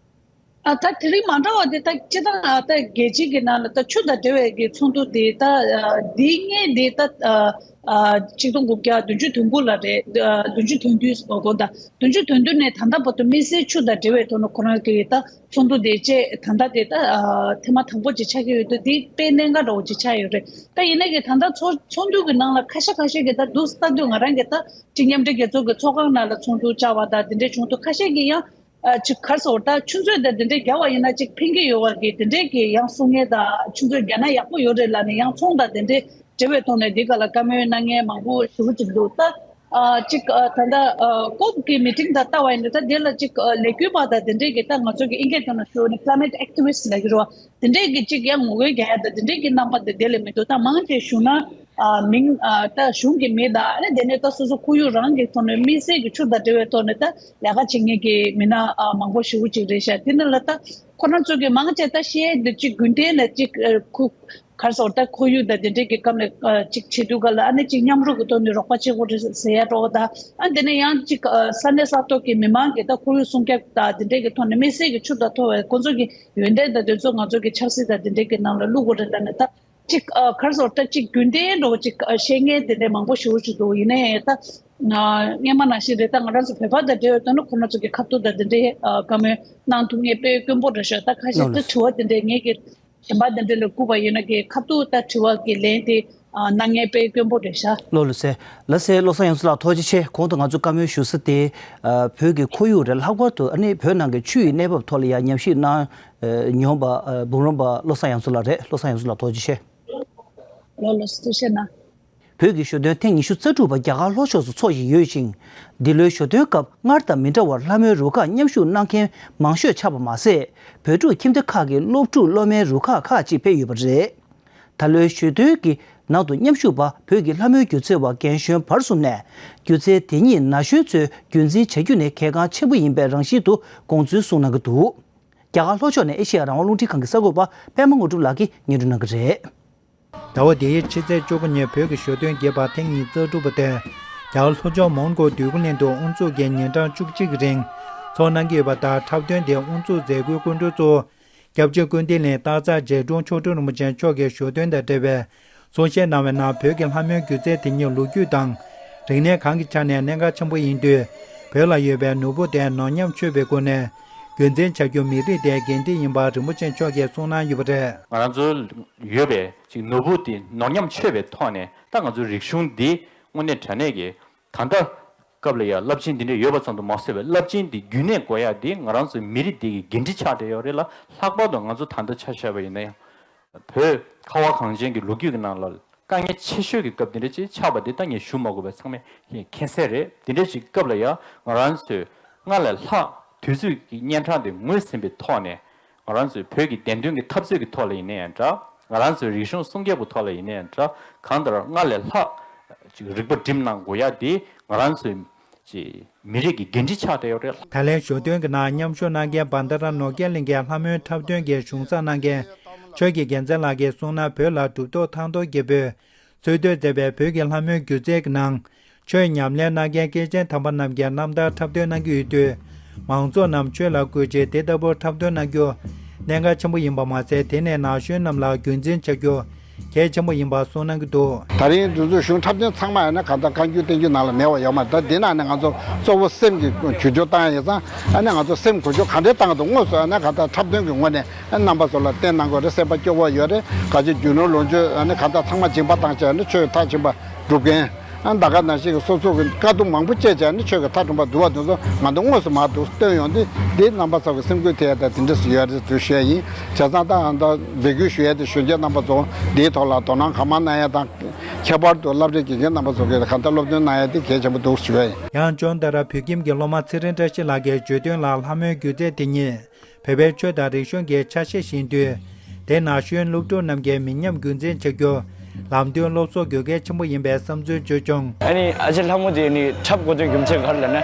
ཨ་ད་དེ་རིང་མ་འདྲ་བ་དེ་ད་སྤྱིར་བཏང་ཨ་ད་རྒྱལ་སྤྱི་གི་ནང་ལ་ད་ཆུ་དང་འབྲེལ་བའི་གི་ཚོགས་འདུ་དེ་ད་ཨ་འདི་སྔོན་དེ་ད་ཨ་ཨ་ཆིག་སྟོང་དགུ་བརྒྱ་བདུན་ཅུ་དོན་དགུ་ལ་རེད། ཨ་བདུན་ཅུ་དོན་བདུན་ཟེར་དགོས་ད། བདུན་ཅུ་དོན་བདུན་ནས་ད་ལྟ་བར་དུ་དམིགས་བསལ་ཆུ་དང་འབྲེལ་བའི་ཐོག་ནས་ཁོ་རང་གི་ད་ཚོགས་འདུ་དེ་བཅས་ད་ལྟ་དེ་ད་ཨ་ཐེངས་མ་དང་པོ་ཅིག་ཆགས་ཀྱི་ཡོད་དུས་དེ་དཔེ་གནད་འགག་འདྲ་བོ་ཅིག་ཆགས་ཡོད་རེད། ད་ཡིན་ན་གི་ད་ལྟ་ཚོགས་ཚོགས་འདུ་གི་ནང་ལ་ཁ་ཤས་ཁ་ཤས་ཀྱི་ད་འདུག་ལྟ་དུས་ང་རང་གི་ད་ཅིག་མཉམ་འབྲེལ་རྒྱལ་ཚོགས་ཀྱི་ཚོགས་ཁང་ནང་ལ་ཚོགས་འདུ་བཅར་བ་ད་དེ་འདྲས་བྱུང་འདུག་ཁ་ཤས་ཀྱིས་ཡང་ཨ་ཅིག་ག་རེ་ཟེར་ད་ཆུ་མཛོད་དང་དེ་འདྲས་རྒྱག་པ་ཡིན་ན་ཅིག་ཕན་གྱི་ཡོད་པ་གི་དེ་འདྲས་ཀྱི་ཡང་གསུང་མཁན་དང་ཆུ་མཛོད་རྒྱག་ན་ཡག་པོ་ཡོད་རེད་ལབ་ནས་ཡང་ཚོང་དང་དེ་འདྲས་འབྲེལ་བའི་ཐོག་ནས་འདི་ག་ལ་བཀའ་མོལ་གནང་མཁན་མང་པོ་ཞེ་པོ་ཅིག་འདུག་ད་ཨ་ཅིག་ཨ་ད་ལྟ་ཨ་ཀོབ་ཀྱི་མི་ཊིང་དང་ལྟ་བ་ཡིན་ན་ད་དེ་ལ་ཅིག་ཨ་ལས་འགུལ་པ་དང་དེ་འདྲས་ཀྱི་ད་ང་ཚོ་གི་ཨིན་སྐད་ཐོག་ནས་ཞུ་ན་climate activist ལབ་ཀྱི་རེད་བ། དེ་འདྲས་ཀྱི་ཅིག་ཡང་ངོ་རྒོལ་རྒྱག་ཡ་དང་དེ་འདྲས་ཀྱི་རྣམ་པ་དེ་དེ་ལས་མི་འདུག་ད་མང་ཆེ་ཞུ་ན་ཨ་མིང་ཨ་ད་གཞུང་གི་མི་དང་ཨ་ནི་དེ་ནས་ད་སོ་སོ་ཁོར་ཡུག་རང་གི་ཐོག་ནས་དམིགས་བསལ་གྱི་ཆུ་དང་འབྲེལ་བའི་ཐོག་ནས་ད་ལས་ཀ་བྱེད་མཁན་གྱི་མི་སྣ་ཨ་མང་པོ་ཞེ་པོ་ཅིག་རེད་ཤག་དེ་ནས་ལ་ད་ཁོ་རང་ཚོ་གི་མང་ཆེ་ད་བཤད་ཡ་འདི་ཅིག་རྒྱུན་ལྡན་ལ་ཅིག་ཨ་ཁུ་ག་རེ་ཟེར་ད་ཁོར་ཡུག་དང་དེ་འདྲས་ཀྱི་སྐབས་ནས་ཨ་ཅིག་བྱེད་དུས་ག་ལ་ཨ་ནི་ཅིག་མཉམ་རུབ་ཀྱི་ཐོག་ནས་རོགས་པ་བྱེད་དགོས་རེད་ཟེར་ཡ་འདྲ་བོ་དང་ཨ་དེ་ནས་ཡང་ཅིག་ཨ་ས་གནས་ས་ཐོག་གི་མི་མང་གིས་ད་ཁོར་ཡུག་སྲུང་སྐྱོབ་དང་དེ་འདྲས་ཀྱི་ཐོག་ནས་དམིགས་བསལ་གྱི་ཆུ་དང་ཐོག་བའི་ཁོ་ཚོ་གི་ཡོན་ཏན་དང་དེ་ཚོ་ང་ཚོ་གི་ཆབ་སྲིད་དང་དེ་འདྲའི་གི་ནང་ལ་བླུག་དགོས་རེད་ལབ་ནས་ད་ཅིག་ཨ་ག་རེ་ཟེར་ད་ཅིག་རྒྱུན་ལྡན་འདྲ་བོ་ཅིག་ཨ་བཤད་མཁན་དེ་འདྲའི་མང་པོ་ཞེ་པོ་ཅིག་འདུག་ཡིན་ནའི་ད་ཨ་སྔོན་མ་ནང་བཞིན་རེད། ད་ང་རང་ཚོ་བོད་པ་དང་འབྲེལ་བའི་ཐོག་ནས་ཁོ་རང་ཚོ་གི་ཁ་ཐུག་དང་དེ་འདྲའི་ཨ་བཀའ་མོལ་གནང་ཐུབ་མཁན་དཔེ་དཀོན་པོ་རེད་ཤག་ད་ཁ་ཤས་ད་དྲི་བ་དེ་འདྲའི་ངེད་ཀྱི་གཞན་པ་དེ་འདྲ་ལ་བསྐུར་བ་ཡིན་ན་གི་ཁ་ཐུག་ད་དྲི་བ་གི་ལན་དེ་ཨ་གནང་མཁན་དཔེ་དཀོན་པོ་རེད་ཤག་ལགས་ལགས་སེ། ལགས་སེ་བློ་བཟང་ཡང་སུ་ལགས་ཐུགས་རྗེ་ཆེ། གོང་དུ་ང་ཚོ་བཀའ་མོལ་ཞུ་ས་དེ་ཨ་བོད་ཀྱི་ཁོར་ཡུག་རེད། ལྷག་པར་དུ་ཨ་ནི་བོད་ནང་གི་ཆུ་ཡི་གནས་བབ་ཐོག་ལ་ཡང་ཉམས་ཞིབ་གནང་ཨ་མྱོང་བ་ཨ་འབུམ་རམས་པ་བློ་བཟང་ཡང་སུ་ལགས་རེད། བློ་བཟང་ཡང་སུ་ལགས་ཐུགས་རྗེ་ཆེ། ལགས་ལགས་སེ་ཐུགས་རྗེ་གནང་། བོད་ཀྱི་ཞོ་སྟོན་ཐེངས་ཉི་ཤུ་རྩ་དྲུག་པ་རྒྱ་གར་ལྷོ་ཕྱོགས་སུ་འཚོགས་བཞིན་ཡོད་ཅིང་། འདི་ལོའི་ཞོ་སྟོན་སྐབས་སྔར་དང་མི་འདྲ་བར་ལྷ་མོའི་རུ་ཁག་མཉམ་ཞུགས་གནང་མཁན་མང་ཤོས་ཆགས་པ་མ་ཟད། བོད་ཕྲུག་ཁྱིམ་སྡེ་ཁག་གི་སློབ་ཕྲུག་སློབ་མའི་རུ་ཁག་ཁག་ཅིག་ཕེབས་ཡོད་པ་རེད། ད་ལོའི་ཞོ་སྟོན་གྱི་ནང་དུ་མཉམ་ཞུགས་པ་བོད་ཀྱི་ལྷ་མོའི་སྒྱུ་རྩལ་བ་རྒན་གཞོན་བར་གསུམ་ནས། སྒྱུ་རྩལ་དེ་ཉིད་ན་གཞོན་ཚོས་རྒྱུན་འཛིན་བྱ་རྒྱུ་ནི་གལ་འགངས་ཆེན་པོ་ཡིན་པའི་རང་བཞིན་དུ་དགོངས་ཚུལ་གསུངས་གནང་གི་འདུག་རྒྱ་གར་ལྷོ་ཕྱོགས་ནས་ཨེ་ཤེ་ཡ་རང་དབང་རླུང་འཕྲིན་ཁང་གི་གསར་འགོད་པ་པད་མ་དངོས་གྲུབ་ལགས་ཀྱིས་སྙན་སྒྲོན་གནང་གི་རེད། ཟླ་བ་འདིའི་ཕྱི་ཚེས་བཅུ་དགུ་ཉིན་བོད་ཀྱི་ཞོ་སྟོན་རྒྱས་པ་ཐེངས་ཉི་ཤུ་རྩ་དྲུག་པ་དེ། རྒྱ་གར་ལྷོ་ཕྱོགས་མོན་གྷོ་འདོད་རྒུ་གླིང་དུ་དབུ་འཛུགས་ཀྱིས་ཉིན་གྲངས་བཅུ་གཅིག་གི་རིང་འཚོགས་གནང་གི་ཡོད་པ་ལྟར། འཁྲབ་སྟོན་དེ་དབུ་འཛུགས་མཛད་སྒོའི་སྐུ་མགྲོན་གཙོ་བོ། སྐྱབས་རྗེ་ཀུན་བདེ་གླིང་སྟག་འཚེར་རྗེ་དྲུང་མཆོག་སྤྲུལ་རིན་པོ་ཆེ་མཆོག་གིས་ཞོ་སྟོན་དང་འབྲེལ་བའི་གསུང་བཤད་གནང་བའི་ནང་། བོད་ཀྱི་ལྷ་མོའི་སྒྱུ་རྩལ་དེ་ཉིད་ལོ་རྒྱུས་དང་རིག་གནས་གང་གི་ཆ་ནས་གནད་འགག་ཆེན་པོ་ཡིན་དུས། བོད་ལ་ཡོད་པའི་ནོར་བུ་དེ་ནོར་ཉམས་ཆོད་པའི་སྒོ་ནས་རྒྱུན་འཛིན་བྱ་རྒྱུ་མི་རིགས་དེའི་འགན་འཁྲི་ཡིན་པ་རིན་པོ་ཆེ་མཆོག་གིས་གསུངས་གནང་ཡོད་པ་རེད། ང་རང་ཚོ་ཡོད་པའི་ཅིག་ནོར་བུ་དེ་ནོར་ཉམས་ཆོད་པའི་ཐོག་ནས། ད་ང་ཚོའི་རིག་གཞུང་འདི་དངོས་གནས་དྲང་གནས་ཀྱི་ད་ལྟ་སྐབས་ལ་ཡང་རླབས་ཆེན་འདི་འདྲ་ཡོད་པ་ཙམ་དུ་མ་ཟད་པའི། རླབས་ཆེན་འདི་རྒྱུན་གནས་དགོས་ཡ་འདི་ང་རང་ཚོའི་མི་རིགས་འདི་གི་འགན་འཁྲི་ཆགས་བསྡད་ཡོད་རེད་ལ། ལྷག་པར་དུ་ང་ཚོ་ད་ལྟ་ཆ་བཞག་པ་ཡིན་ན་ཡང་། བོད་ཁ་བ་གངས་ཅན་གྱི་ལོ་རྒྱུས་ཀྱི་ནང་ལ་དཀའ་ངལ་ཆེ་ཤོས་ཀྱི་སྐབས་འདི་འདྲ་ཅིག་ཆགས་པ་འདི་ད་ངས་ཞུ་མ་དགོས་པ་ཚང་མས་མཁྱེན་གསལ་རེད། འདི་འདྲ་ཅིག་སྐབས་ལ་ཡང་ང་རང་ཚོས་སྔར་ལས་ལྷག་དུས་ཚོད་ཀྱི་གཉན་འཕྲང་དེ་ངོས་ཟིན་པའི་ཐོག་ནས། ང་རང་ཚོའི་བོད་ཀྱི་བདེན་དོན་གྱི་འཐབ་རྩོད་ཀྱི་ཐོག་ལ་ཡིན་ན་ཡང་འདྲ། ང་རང་ཚོའི་རིག་གཞུང་སྲུང་སྐྱོབ་ཀྱི་ཐོག་ལ་ཡིན་ན་ཡང་འདྲ། གང་ལྟར་སྔར་ལས་ལྷག་ཅིག་རིག་པ་སྒྲིམ་གནང་དགོས་ཡ་དེ་ང་རང་ཚོའི་ཅིག་མི་རིགས་ཀྱི་འགན་འཁྲི་ཆགས་བསྡད་ཡོད་རེད། ད་ལན་ཞོ་སྟོན་གྱི་ནང་མཉམ་ཞུགས་གནང་མཁན་བན་དྷ་ར་ནོར་རྒྱས་གླིང་གི་ལྷ་མོའི་འཁྲབ་སྟོན་གྱི་གཞུང་བསྲང་གནང་མཁན་ཆོས་ཀྱི་རྒྱལ་མཚན་ལགས་ཀྱིས་གསུངས་ན། བོད་ལ་གྲུབ་ཐོབ་ཐང་སྟོང་རྒྱལ་པོས་འཚོལ་སྡུད་མཛད་པའི་བོད་ཀྱི་ལྷ་མོའི་སྒྱུ་རྩལ་གྱི་ནང་ཆོས་ཉམས་ལེན་གནང་མཁན་སྐྱེས་ཆེན་དམ་པ་རྣམས་ཀྱི་རྣམ་ཐར་འཁྲབ་སྟོན་གནང་གི་ཡོད་དུས། མང་ཚོགས་རྣམས་ཆོས་ལ་བཀུར་ཆེད་དེ་ལྟ་བུར་འཁྲབ་སྟོན་གནང་རྒྱུ་གནད་འགག་ཆེན་པོ་ཡིན་པ་མ་ཟད། དེ་ནས་ན་གཞོན་རྣམས་ལ་རྒྱུན་འཛིན་བྱ་རྒྱུ་གལ་ཆེན་པོ་ཡིན་པ་གསུངས་གནང་གི་འདུག། ད་རིང་འདི་ཚོ་གཞུང་འཁྲབ་སྟོན་ཚང་མ་ཡང་ན་གང་ལྟར་བཀའ་འགྱུར་བསྟན་འགྱུར་ནང་ལ་མེད་པ་ཡོད་མ་རེད། ད་འདི་ནང་ནས་ང་ཚོ་གཙོ་བོ་སེམས་ཀྱི་གོ་རྒྱུ་བཏང་ཡ་ཡིན་ཙང་། ཨ་ནི་ང་ཚོ་སེམས་གོ་རྒྱུ་ག་འདྲས་བཏང་གི་འདུག། དངོས་སུ་ཨ་ནི་གང་ལྟར་འཁྲབ་སྟོན་གྱི་ངོས་ནས་ཨ་རྣམ་པ་ཚོ་ལ་བསྟན་གནང་དགོས་རེད། སེམས་པ་སྐྱོ་བོ་ཡོད་རེད། ག་ཅིག་རྒྱུ་ནོར་ལོངས་སྤྱོད་ཨ་ནི་གང་ལྟར་ཚང་མ་སྦྱིན་པ་བཏང་བྱས་ཨ་ནི་ཆོས་མཐའ་ཕྱིན་པ་སྒྲུབ་མཁན། ཨ་ད་ག་ནང་བཞིན་གྱི་སོ་སོ་གི་དཀའ་སྡུག་མང་པོ་སྤྱད་བྱས་ནས་ཆོས་ཀྱི་མཐའ་སྒྲུབ་པ་འདུལ་བ་འདུལ་ཚོ་ང་ཚོ་དངོས་སུ་མར་འདུག་སྟོན་ཡོང་དུས། འདི་རྣམ་པ་ཚོ་གི་སེམས་འགུལ་ཐེབས་ཡ་དང་དེ་འདྲ་ཞིག་ཡོད་རེད་ཟེར་ཞུ་ཡ་ཡིན། བྱས་ཙང་ད་ཨ་ད་འབོད་སྐུལ་ཞུ་ཡ་དེ་གཞོན་སྐྱེས་རྣམ་པ་ཚོ་འདིའི་ཐོག་ལ་དོ་སྣང་གང་མང་གནང་ཡ་དང་། ཁྱད་པར་དུ་སློབ་གྲྭའི་དགེ་རྒན་རྣམ་པ་ཚོ་གིས་གང་ལྟར་སློབ་སྟོན་གནང་ཡ་དེ་གལ་ཆེན་པོ་འདུག་ཞུ་ཡ་ཡིན། ཡང་ལྗོངས་མཐར་བོད་ཁྱིམ་གྱི་སློབ་མ་ཚེ་རིང་བཀྲ་ཤིས་ལགས་ཀྱིས་བརྗོད་དོན་ལ། ལྷ་མོའི་སྒྱུ་རྩལ་དེ་ཉིད་བོད་པའི་ཆོས་དང་རིག་གཞུང་གི་ཆ་ཤས་ཤིག་ཡིན་དུས། དེ་ན་གཞོན་སློབ་ཕྲུག་རྣམས་ཀྱིས་མི་ཉམས་རྒྱུན་འཛིན་བྱ་རྒྱུ་ལམ་སྟོན་སློབ་གསོ་དགོས་གལ་ཆེན་པོ་ཡིན་པའི་བསམ་ཚུལ་བརྗོད་བྱུང་། ཨ་ནི་ཨ་ཅེ་ལྷ་མོ་དེ་ནི་འཁྲབ་དགོས་དོན་རྒྱུ་མཚན་ག་རེ་ལབ་ན།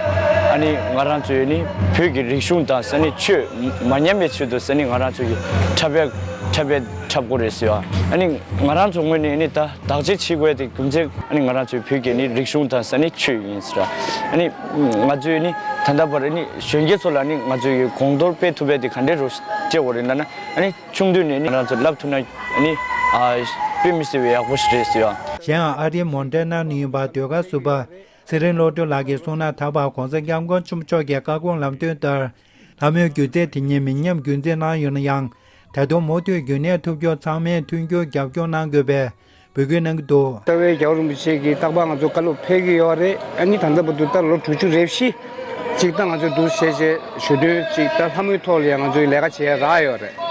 ཨ་ནི་ང་རང་ཚོའི་ནི་བོད་ཀྱི་རིག་གཞུང་དང་ས་ནི་ཆོས་མ་ཉམས་པའི་ཆེད་དུ་ས་ནི་ང་རང་ཚོ་གི་འཁྲབ་པའི་འཁྲབ་པའི་འཁྲབ་དགོས་རེད་ཟེར་བ། ཨ་ནི་ང་རང་ཚོ་ངོས་ནས་ནི་ད་བདག་གཅེས་བྱེད་དགོས་ཡ་དེ་རྒྱུ་མཚན། ཨ་ནི་ང་རང་ཚོའི་བོད་ཀྱི་ནི་རིག་གཞུང་དང་ས་ནི་ཆོས་ཡིན་ཟེར། ཨ་ནི་ང་ཚོའི་ནི་ད་ལྟ་བར་ནི་གཞོན་སྐྱེས་ཚོ་ལ་ནི་ང་ཚོའི་གོང་མཐོར་སྤེལ་ཐུབ་ཡ་དེ་ག་འདྲས་རོ་སྤྲད་དགོས་རེད་ལབ་ན། ཨ་ནི་ཆུང་དུས་ནས་ནི་ང་རང་ཚོ་བསླབ་ཐུབ་ན་ནི་ཨ་དཔེ་མི་སྲིད་པའི་ཡག་པོ་ཞིག་རེད་ཟེར་བ། གཞན་ཡང་ཨ་རིའི་མོན་ཊ་ན་ནས་ཡིན་པ་ཟློས་གར་ཟུར་པ་ཚེ་རིང་བློ་གྲོས་ལགས་ཀྱིས་གསུངས་ན། ད་བར་༸གོང་ས་༸སྐྱབས་མགོན་ཆེན་པོ་མཆོག་གི་བཀའ་དགོངས་ལམ་སྟོན་ལྟར། ལྷ་མོའི་སྒྱུ་རྩལ་དེ་ཉིད་མི་ཉམས་རྒྱུན་འཛིན་གནང་ཡོད་ན་ཡང་། ད་དུང་མུ་མཐུད་རྒྱུན་གནས་ཐུབ་རྒྱུར་ཚང་མས་མཐུན་འགྱུར་རྒྱབ་སྐྱོར་གནང་དགོས་པའི་འབོད་སྐུལ་གནང་གི་འདུག། རྩ་བའི་རྒྱལ་བ་རིན་པོ་ཆེ་གིས་རྟག་པར་ང་ཚོ་བཀའ་སློབ་ཕེབས་ཀྱི་ཡོད་རེད། ཨ་ནི་ད་ལྟ་བར་དུ་ད་ལོ་དྲུག་ཅུ་རེ་བཞི་ཅིག་ད་ང་ཚོ་འདུག་བྱས་བྱས་ཞུ་དོན་ཅིག་ད་ལྷ་མོའི་ཐོག་ལ་ཡང་ང་ཚོའི་ལས་ཀ་བྱེད་ཡ་རག་ཡོད་རེད།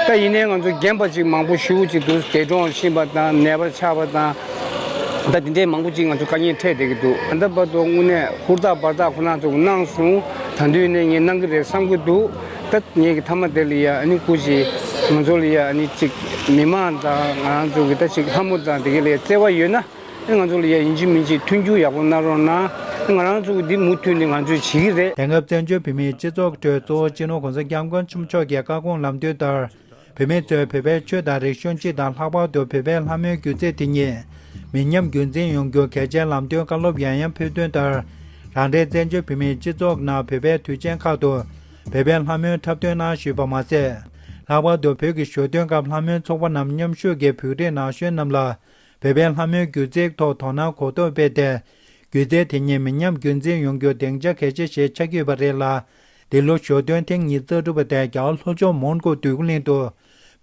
ད་ཡིན་ནའི་ང་ཚོ་རྒན་པ་ཅིག་མང་པོ་ཞེ་པོ་ཅིག་འདུག་འདས་གྲོངས་ཕྱིན་པ་དང་ནད་པར་ཆགས་པ་དང་། ད་དེ་འདྲའི་མང་པོ་ཅིག་ང་ཚོ་དཀའ་ངལ་འཕྲད་བསྡད་ཀྱི་འདུག། ད་ལྟ་བར་དུ་དངོས་གནས་ཧུར་ཐག་འབད་ཐག་ཁོ་རང་ཚོ་གིས་གནང་སོང་། ད་དུང་ནས་ངས་གནང་གི་རེད་བསམ་གྱི་འདུག། ད་ངེད་ཀྱི་མཐའ་མ་དེ་ལ་ཡ་ཨ་ནི་སྐུ་མཁྱེན་ང་ཚོ་ལ་ཡ་ཨ་ནི་ཅིག་མི་མང་དང་ང་རང་ཚོ་གི་ད་ཅིག་ལྷ་མོ་དང་དེ་ག་ལ་ཡ་བརྩེ་བ་ཡོད་ན། ཨ་ང་ཚོ་ལ་ཡ་ཡིན་གཅིག་མིན་གཅིག་མཐུན་འགྱུར་ཡག་པོ་གནང་རོགས་གནང་། ཨ་ང་རང་ཚོ་གི་འདི་མུ་མཐུད་ནས་ང་ཚོས་བྱེད་ཀྱི་རེད། དེང་སྐབས་བཙན་བྱོལ་བོད་མིའི་སྤྱི་ཚོགས་ཁྲོད་གཙོ་བོ་སྤྱི་ནོར་༸གོང་ས་༸སྐྱབས་མགོན་ཆེན་པོ་མཆོག་གི་བཀའ་དགོངས་ལམ་སྟོན་ལྟར། བོད་མི་ཚོས་བོད་པའི་ཆོས་དང་རིག་གཞུང་སྤྱི་དང་ལྷག་པར་དུ་བོད་པའི་ལྷ་མོའི་སྒྱུ་རྩལ་དེ་ཉིད་མི་ཉམས་རྒྱུན་འཛིན་ཡོང་རྒྱུ་གལ་ཆེའི་ལམ་སྟོན་བཀའ་སློབ་ཡང་ཡང་ཕེབས་དོན་ལྟར། རང་རེའི་བཙན་བྱོལ་བོད་མིའི་སྤྱི་ཚོགས་ནང་བོད་པའི་དུས་ཆེན་ཁག་ཏུ་བོད་པའི་ལྷ་མོའི་འཁྲབ་སྟོན་གནང་བཞིན་པ་མ་ཟད། ལྷག་པར་དུ་བོད་ཀྱི་ཞོ་སྟོན་སྐབས་ལྷ་མོའི་ཚོགས་པ་རྣམས་མཉམ་ཞུགས་ཀྱིས་བོད་རིགས་ན་གཞོན་རྣམས་ལ་བོད་པའི་ལྷ་མོའི་སྒྱུ་རྩལ་ཐོག་དོ་སྣང་གོ་རྟོགས་སྤེལ་ཏེ། སྒྱུ་རྩལ་དེ་ཉིད་མི་ཉམས་རྒྱུན་འཛིན་ཡོང་རྒྱུ་སྡིངས་ཆ་གལ་ཆེ་ཞིག་ཆགས་ཀྱི་ཡོད་པ་རེད་ལ། འདི་ལོ་ཞོ་སྟོན་ཐེངས་ཉི་ཤུ་རྩ་དྲུག་པ་དེ་རྒྱ་གར་ལྷོ་ཕྱོགས་མོན་གྷོ་འདོད་རྒུ་གླིང་དུ་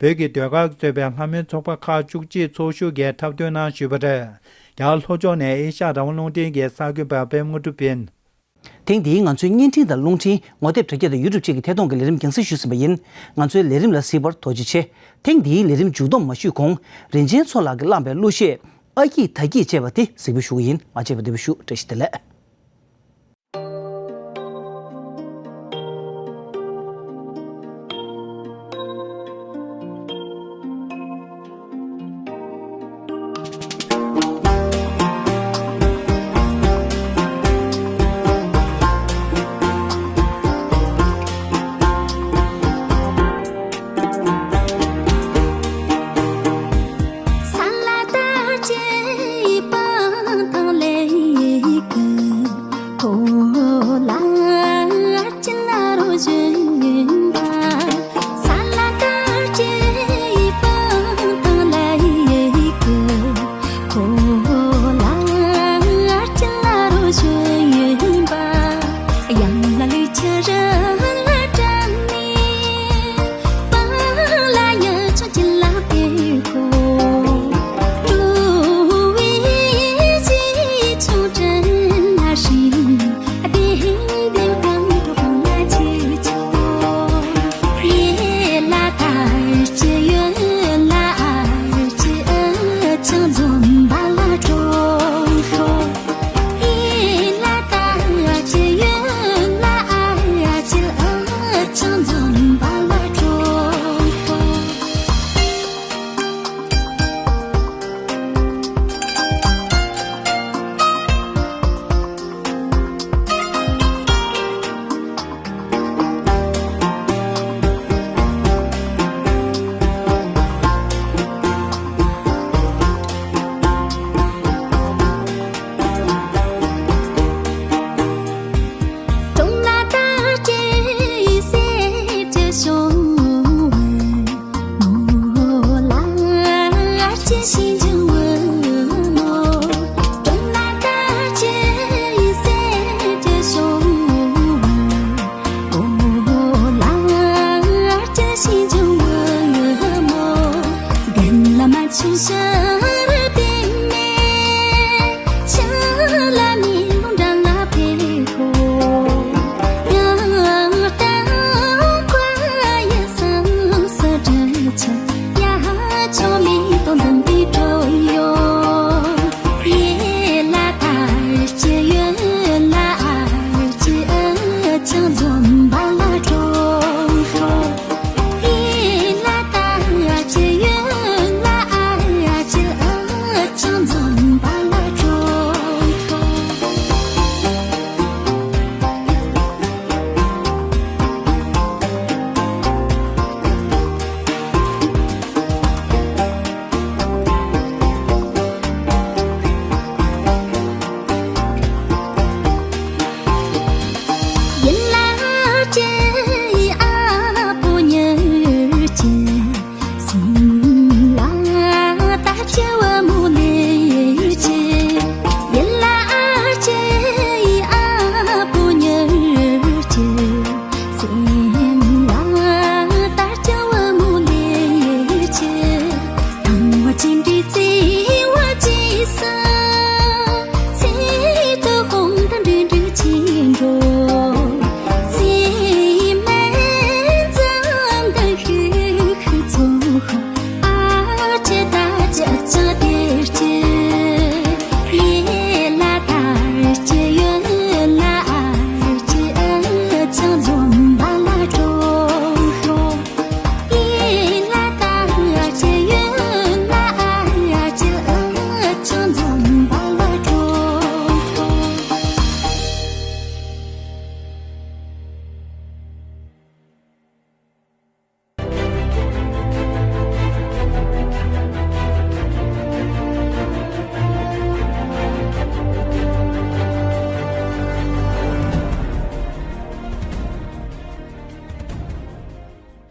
བོད་ཀྱི་ཟློས་གར་གྱིས་གཙོས་པའི་ལྷ་མོའི་ཚོགས་པ་ཁག་བཅུ་གཅིག་ཚོགས་ཞུགས་ཀྱིས་འཁྲབ་སྟོན་གནང་བཞིན་པ་རེད། རྒྱ་གར་ལྷོ་ཕྱོགས་ནས་ཨེ་ཤ་ཡ་རང་དབང་རླུང་འཕྲིན་གྱི་གསར་འགོད་པ་པད་མ་དངོས་གྲུབ་ཡིན། ཐེངས་འདིའི་ང་ཚོའི་བརྙན་འཕྲིན་དང་རླུང་འཕྲིན་ངོ་དེབ་དྲ་རྒྱ་དང་ཡུ་ཊུབ་བཅས་ཀྱི་ཐད་གཏོང་གི་ལས་རིམ་རྒྱང་སྲིང་ཞུས་ཟིན་པ་ཡིན། ང་ཚོའི་ལས་རིམ་ལ་གཟིགས་པར་ཐུགས་རྗེ་ཆེ། ཐེངས་འདིའི་ལས་རིམ་མཇུག་བསྡོམས་མ་ཞུས་གོང་། རིན་ཆེན་མཚོ་ལགས་ཀྱིས་བླངས་པའི་གླུ་གཞས་ཨ་སྐྱིད་ད་སྐྱིད་ཅེས་པ་དེ་གཟིགས་འབུལ་ཞུ་གི་ཡིན། མ་མཇལ་བར་བདེ་པོ་བཞུགས། བཀྲ་ཤིས་བདེ་ལེགས།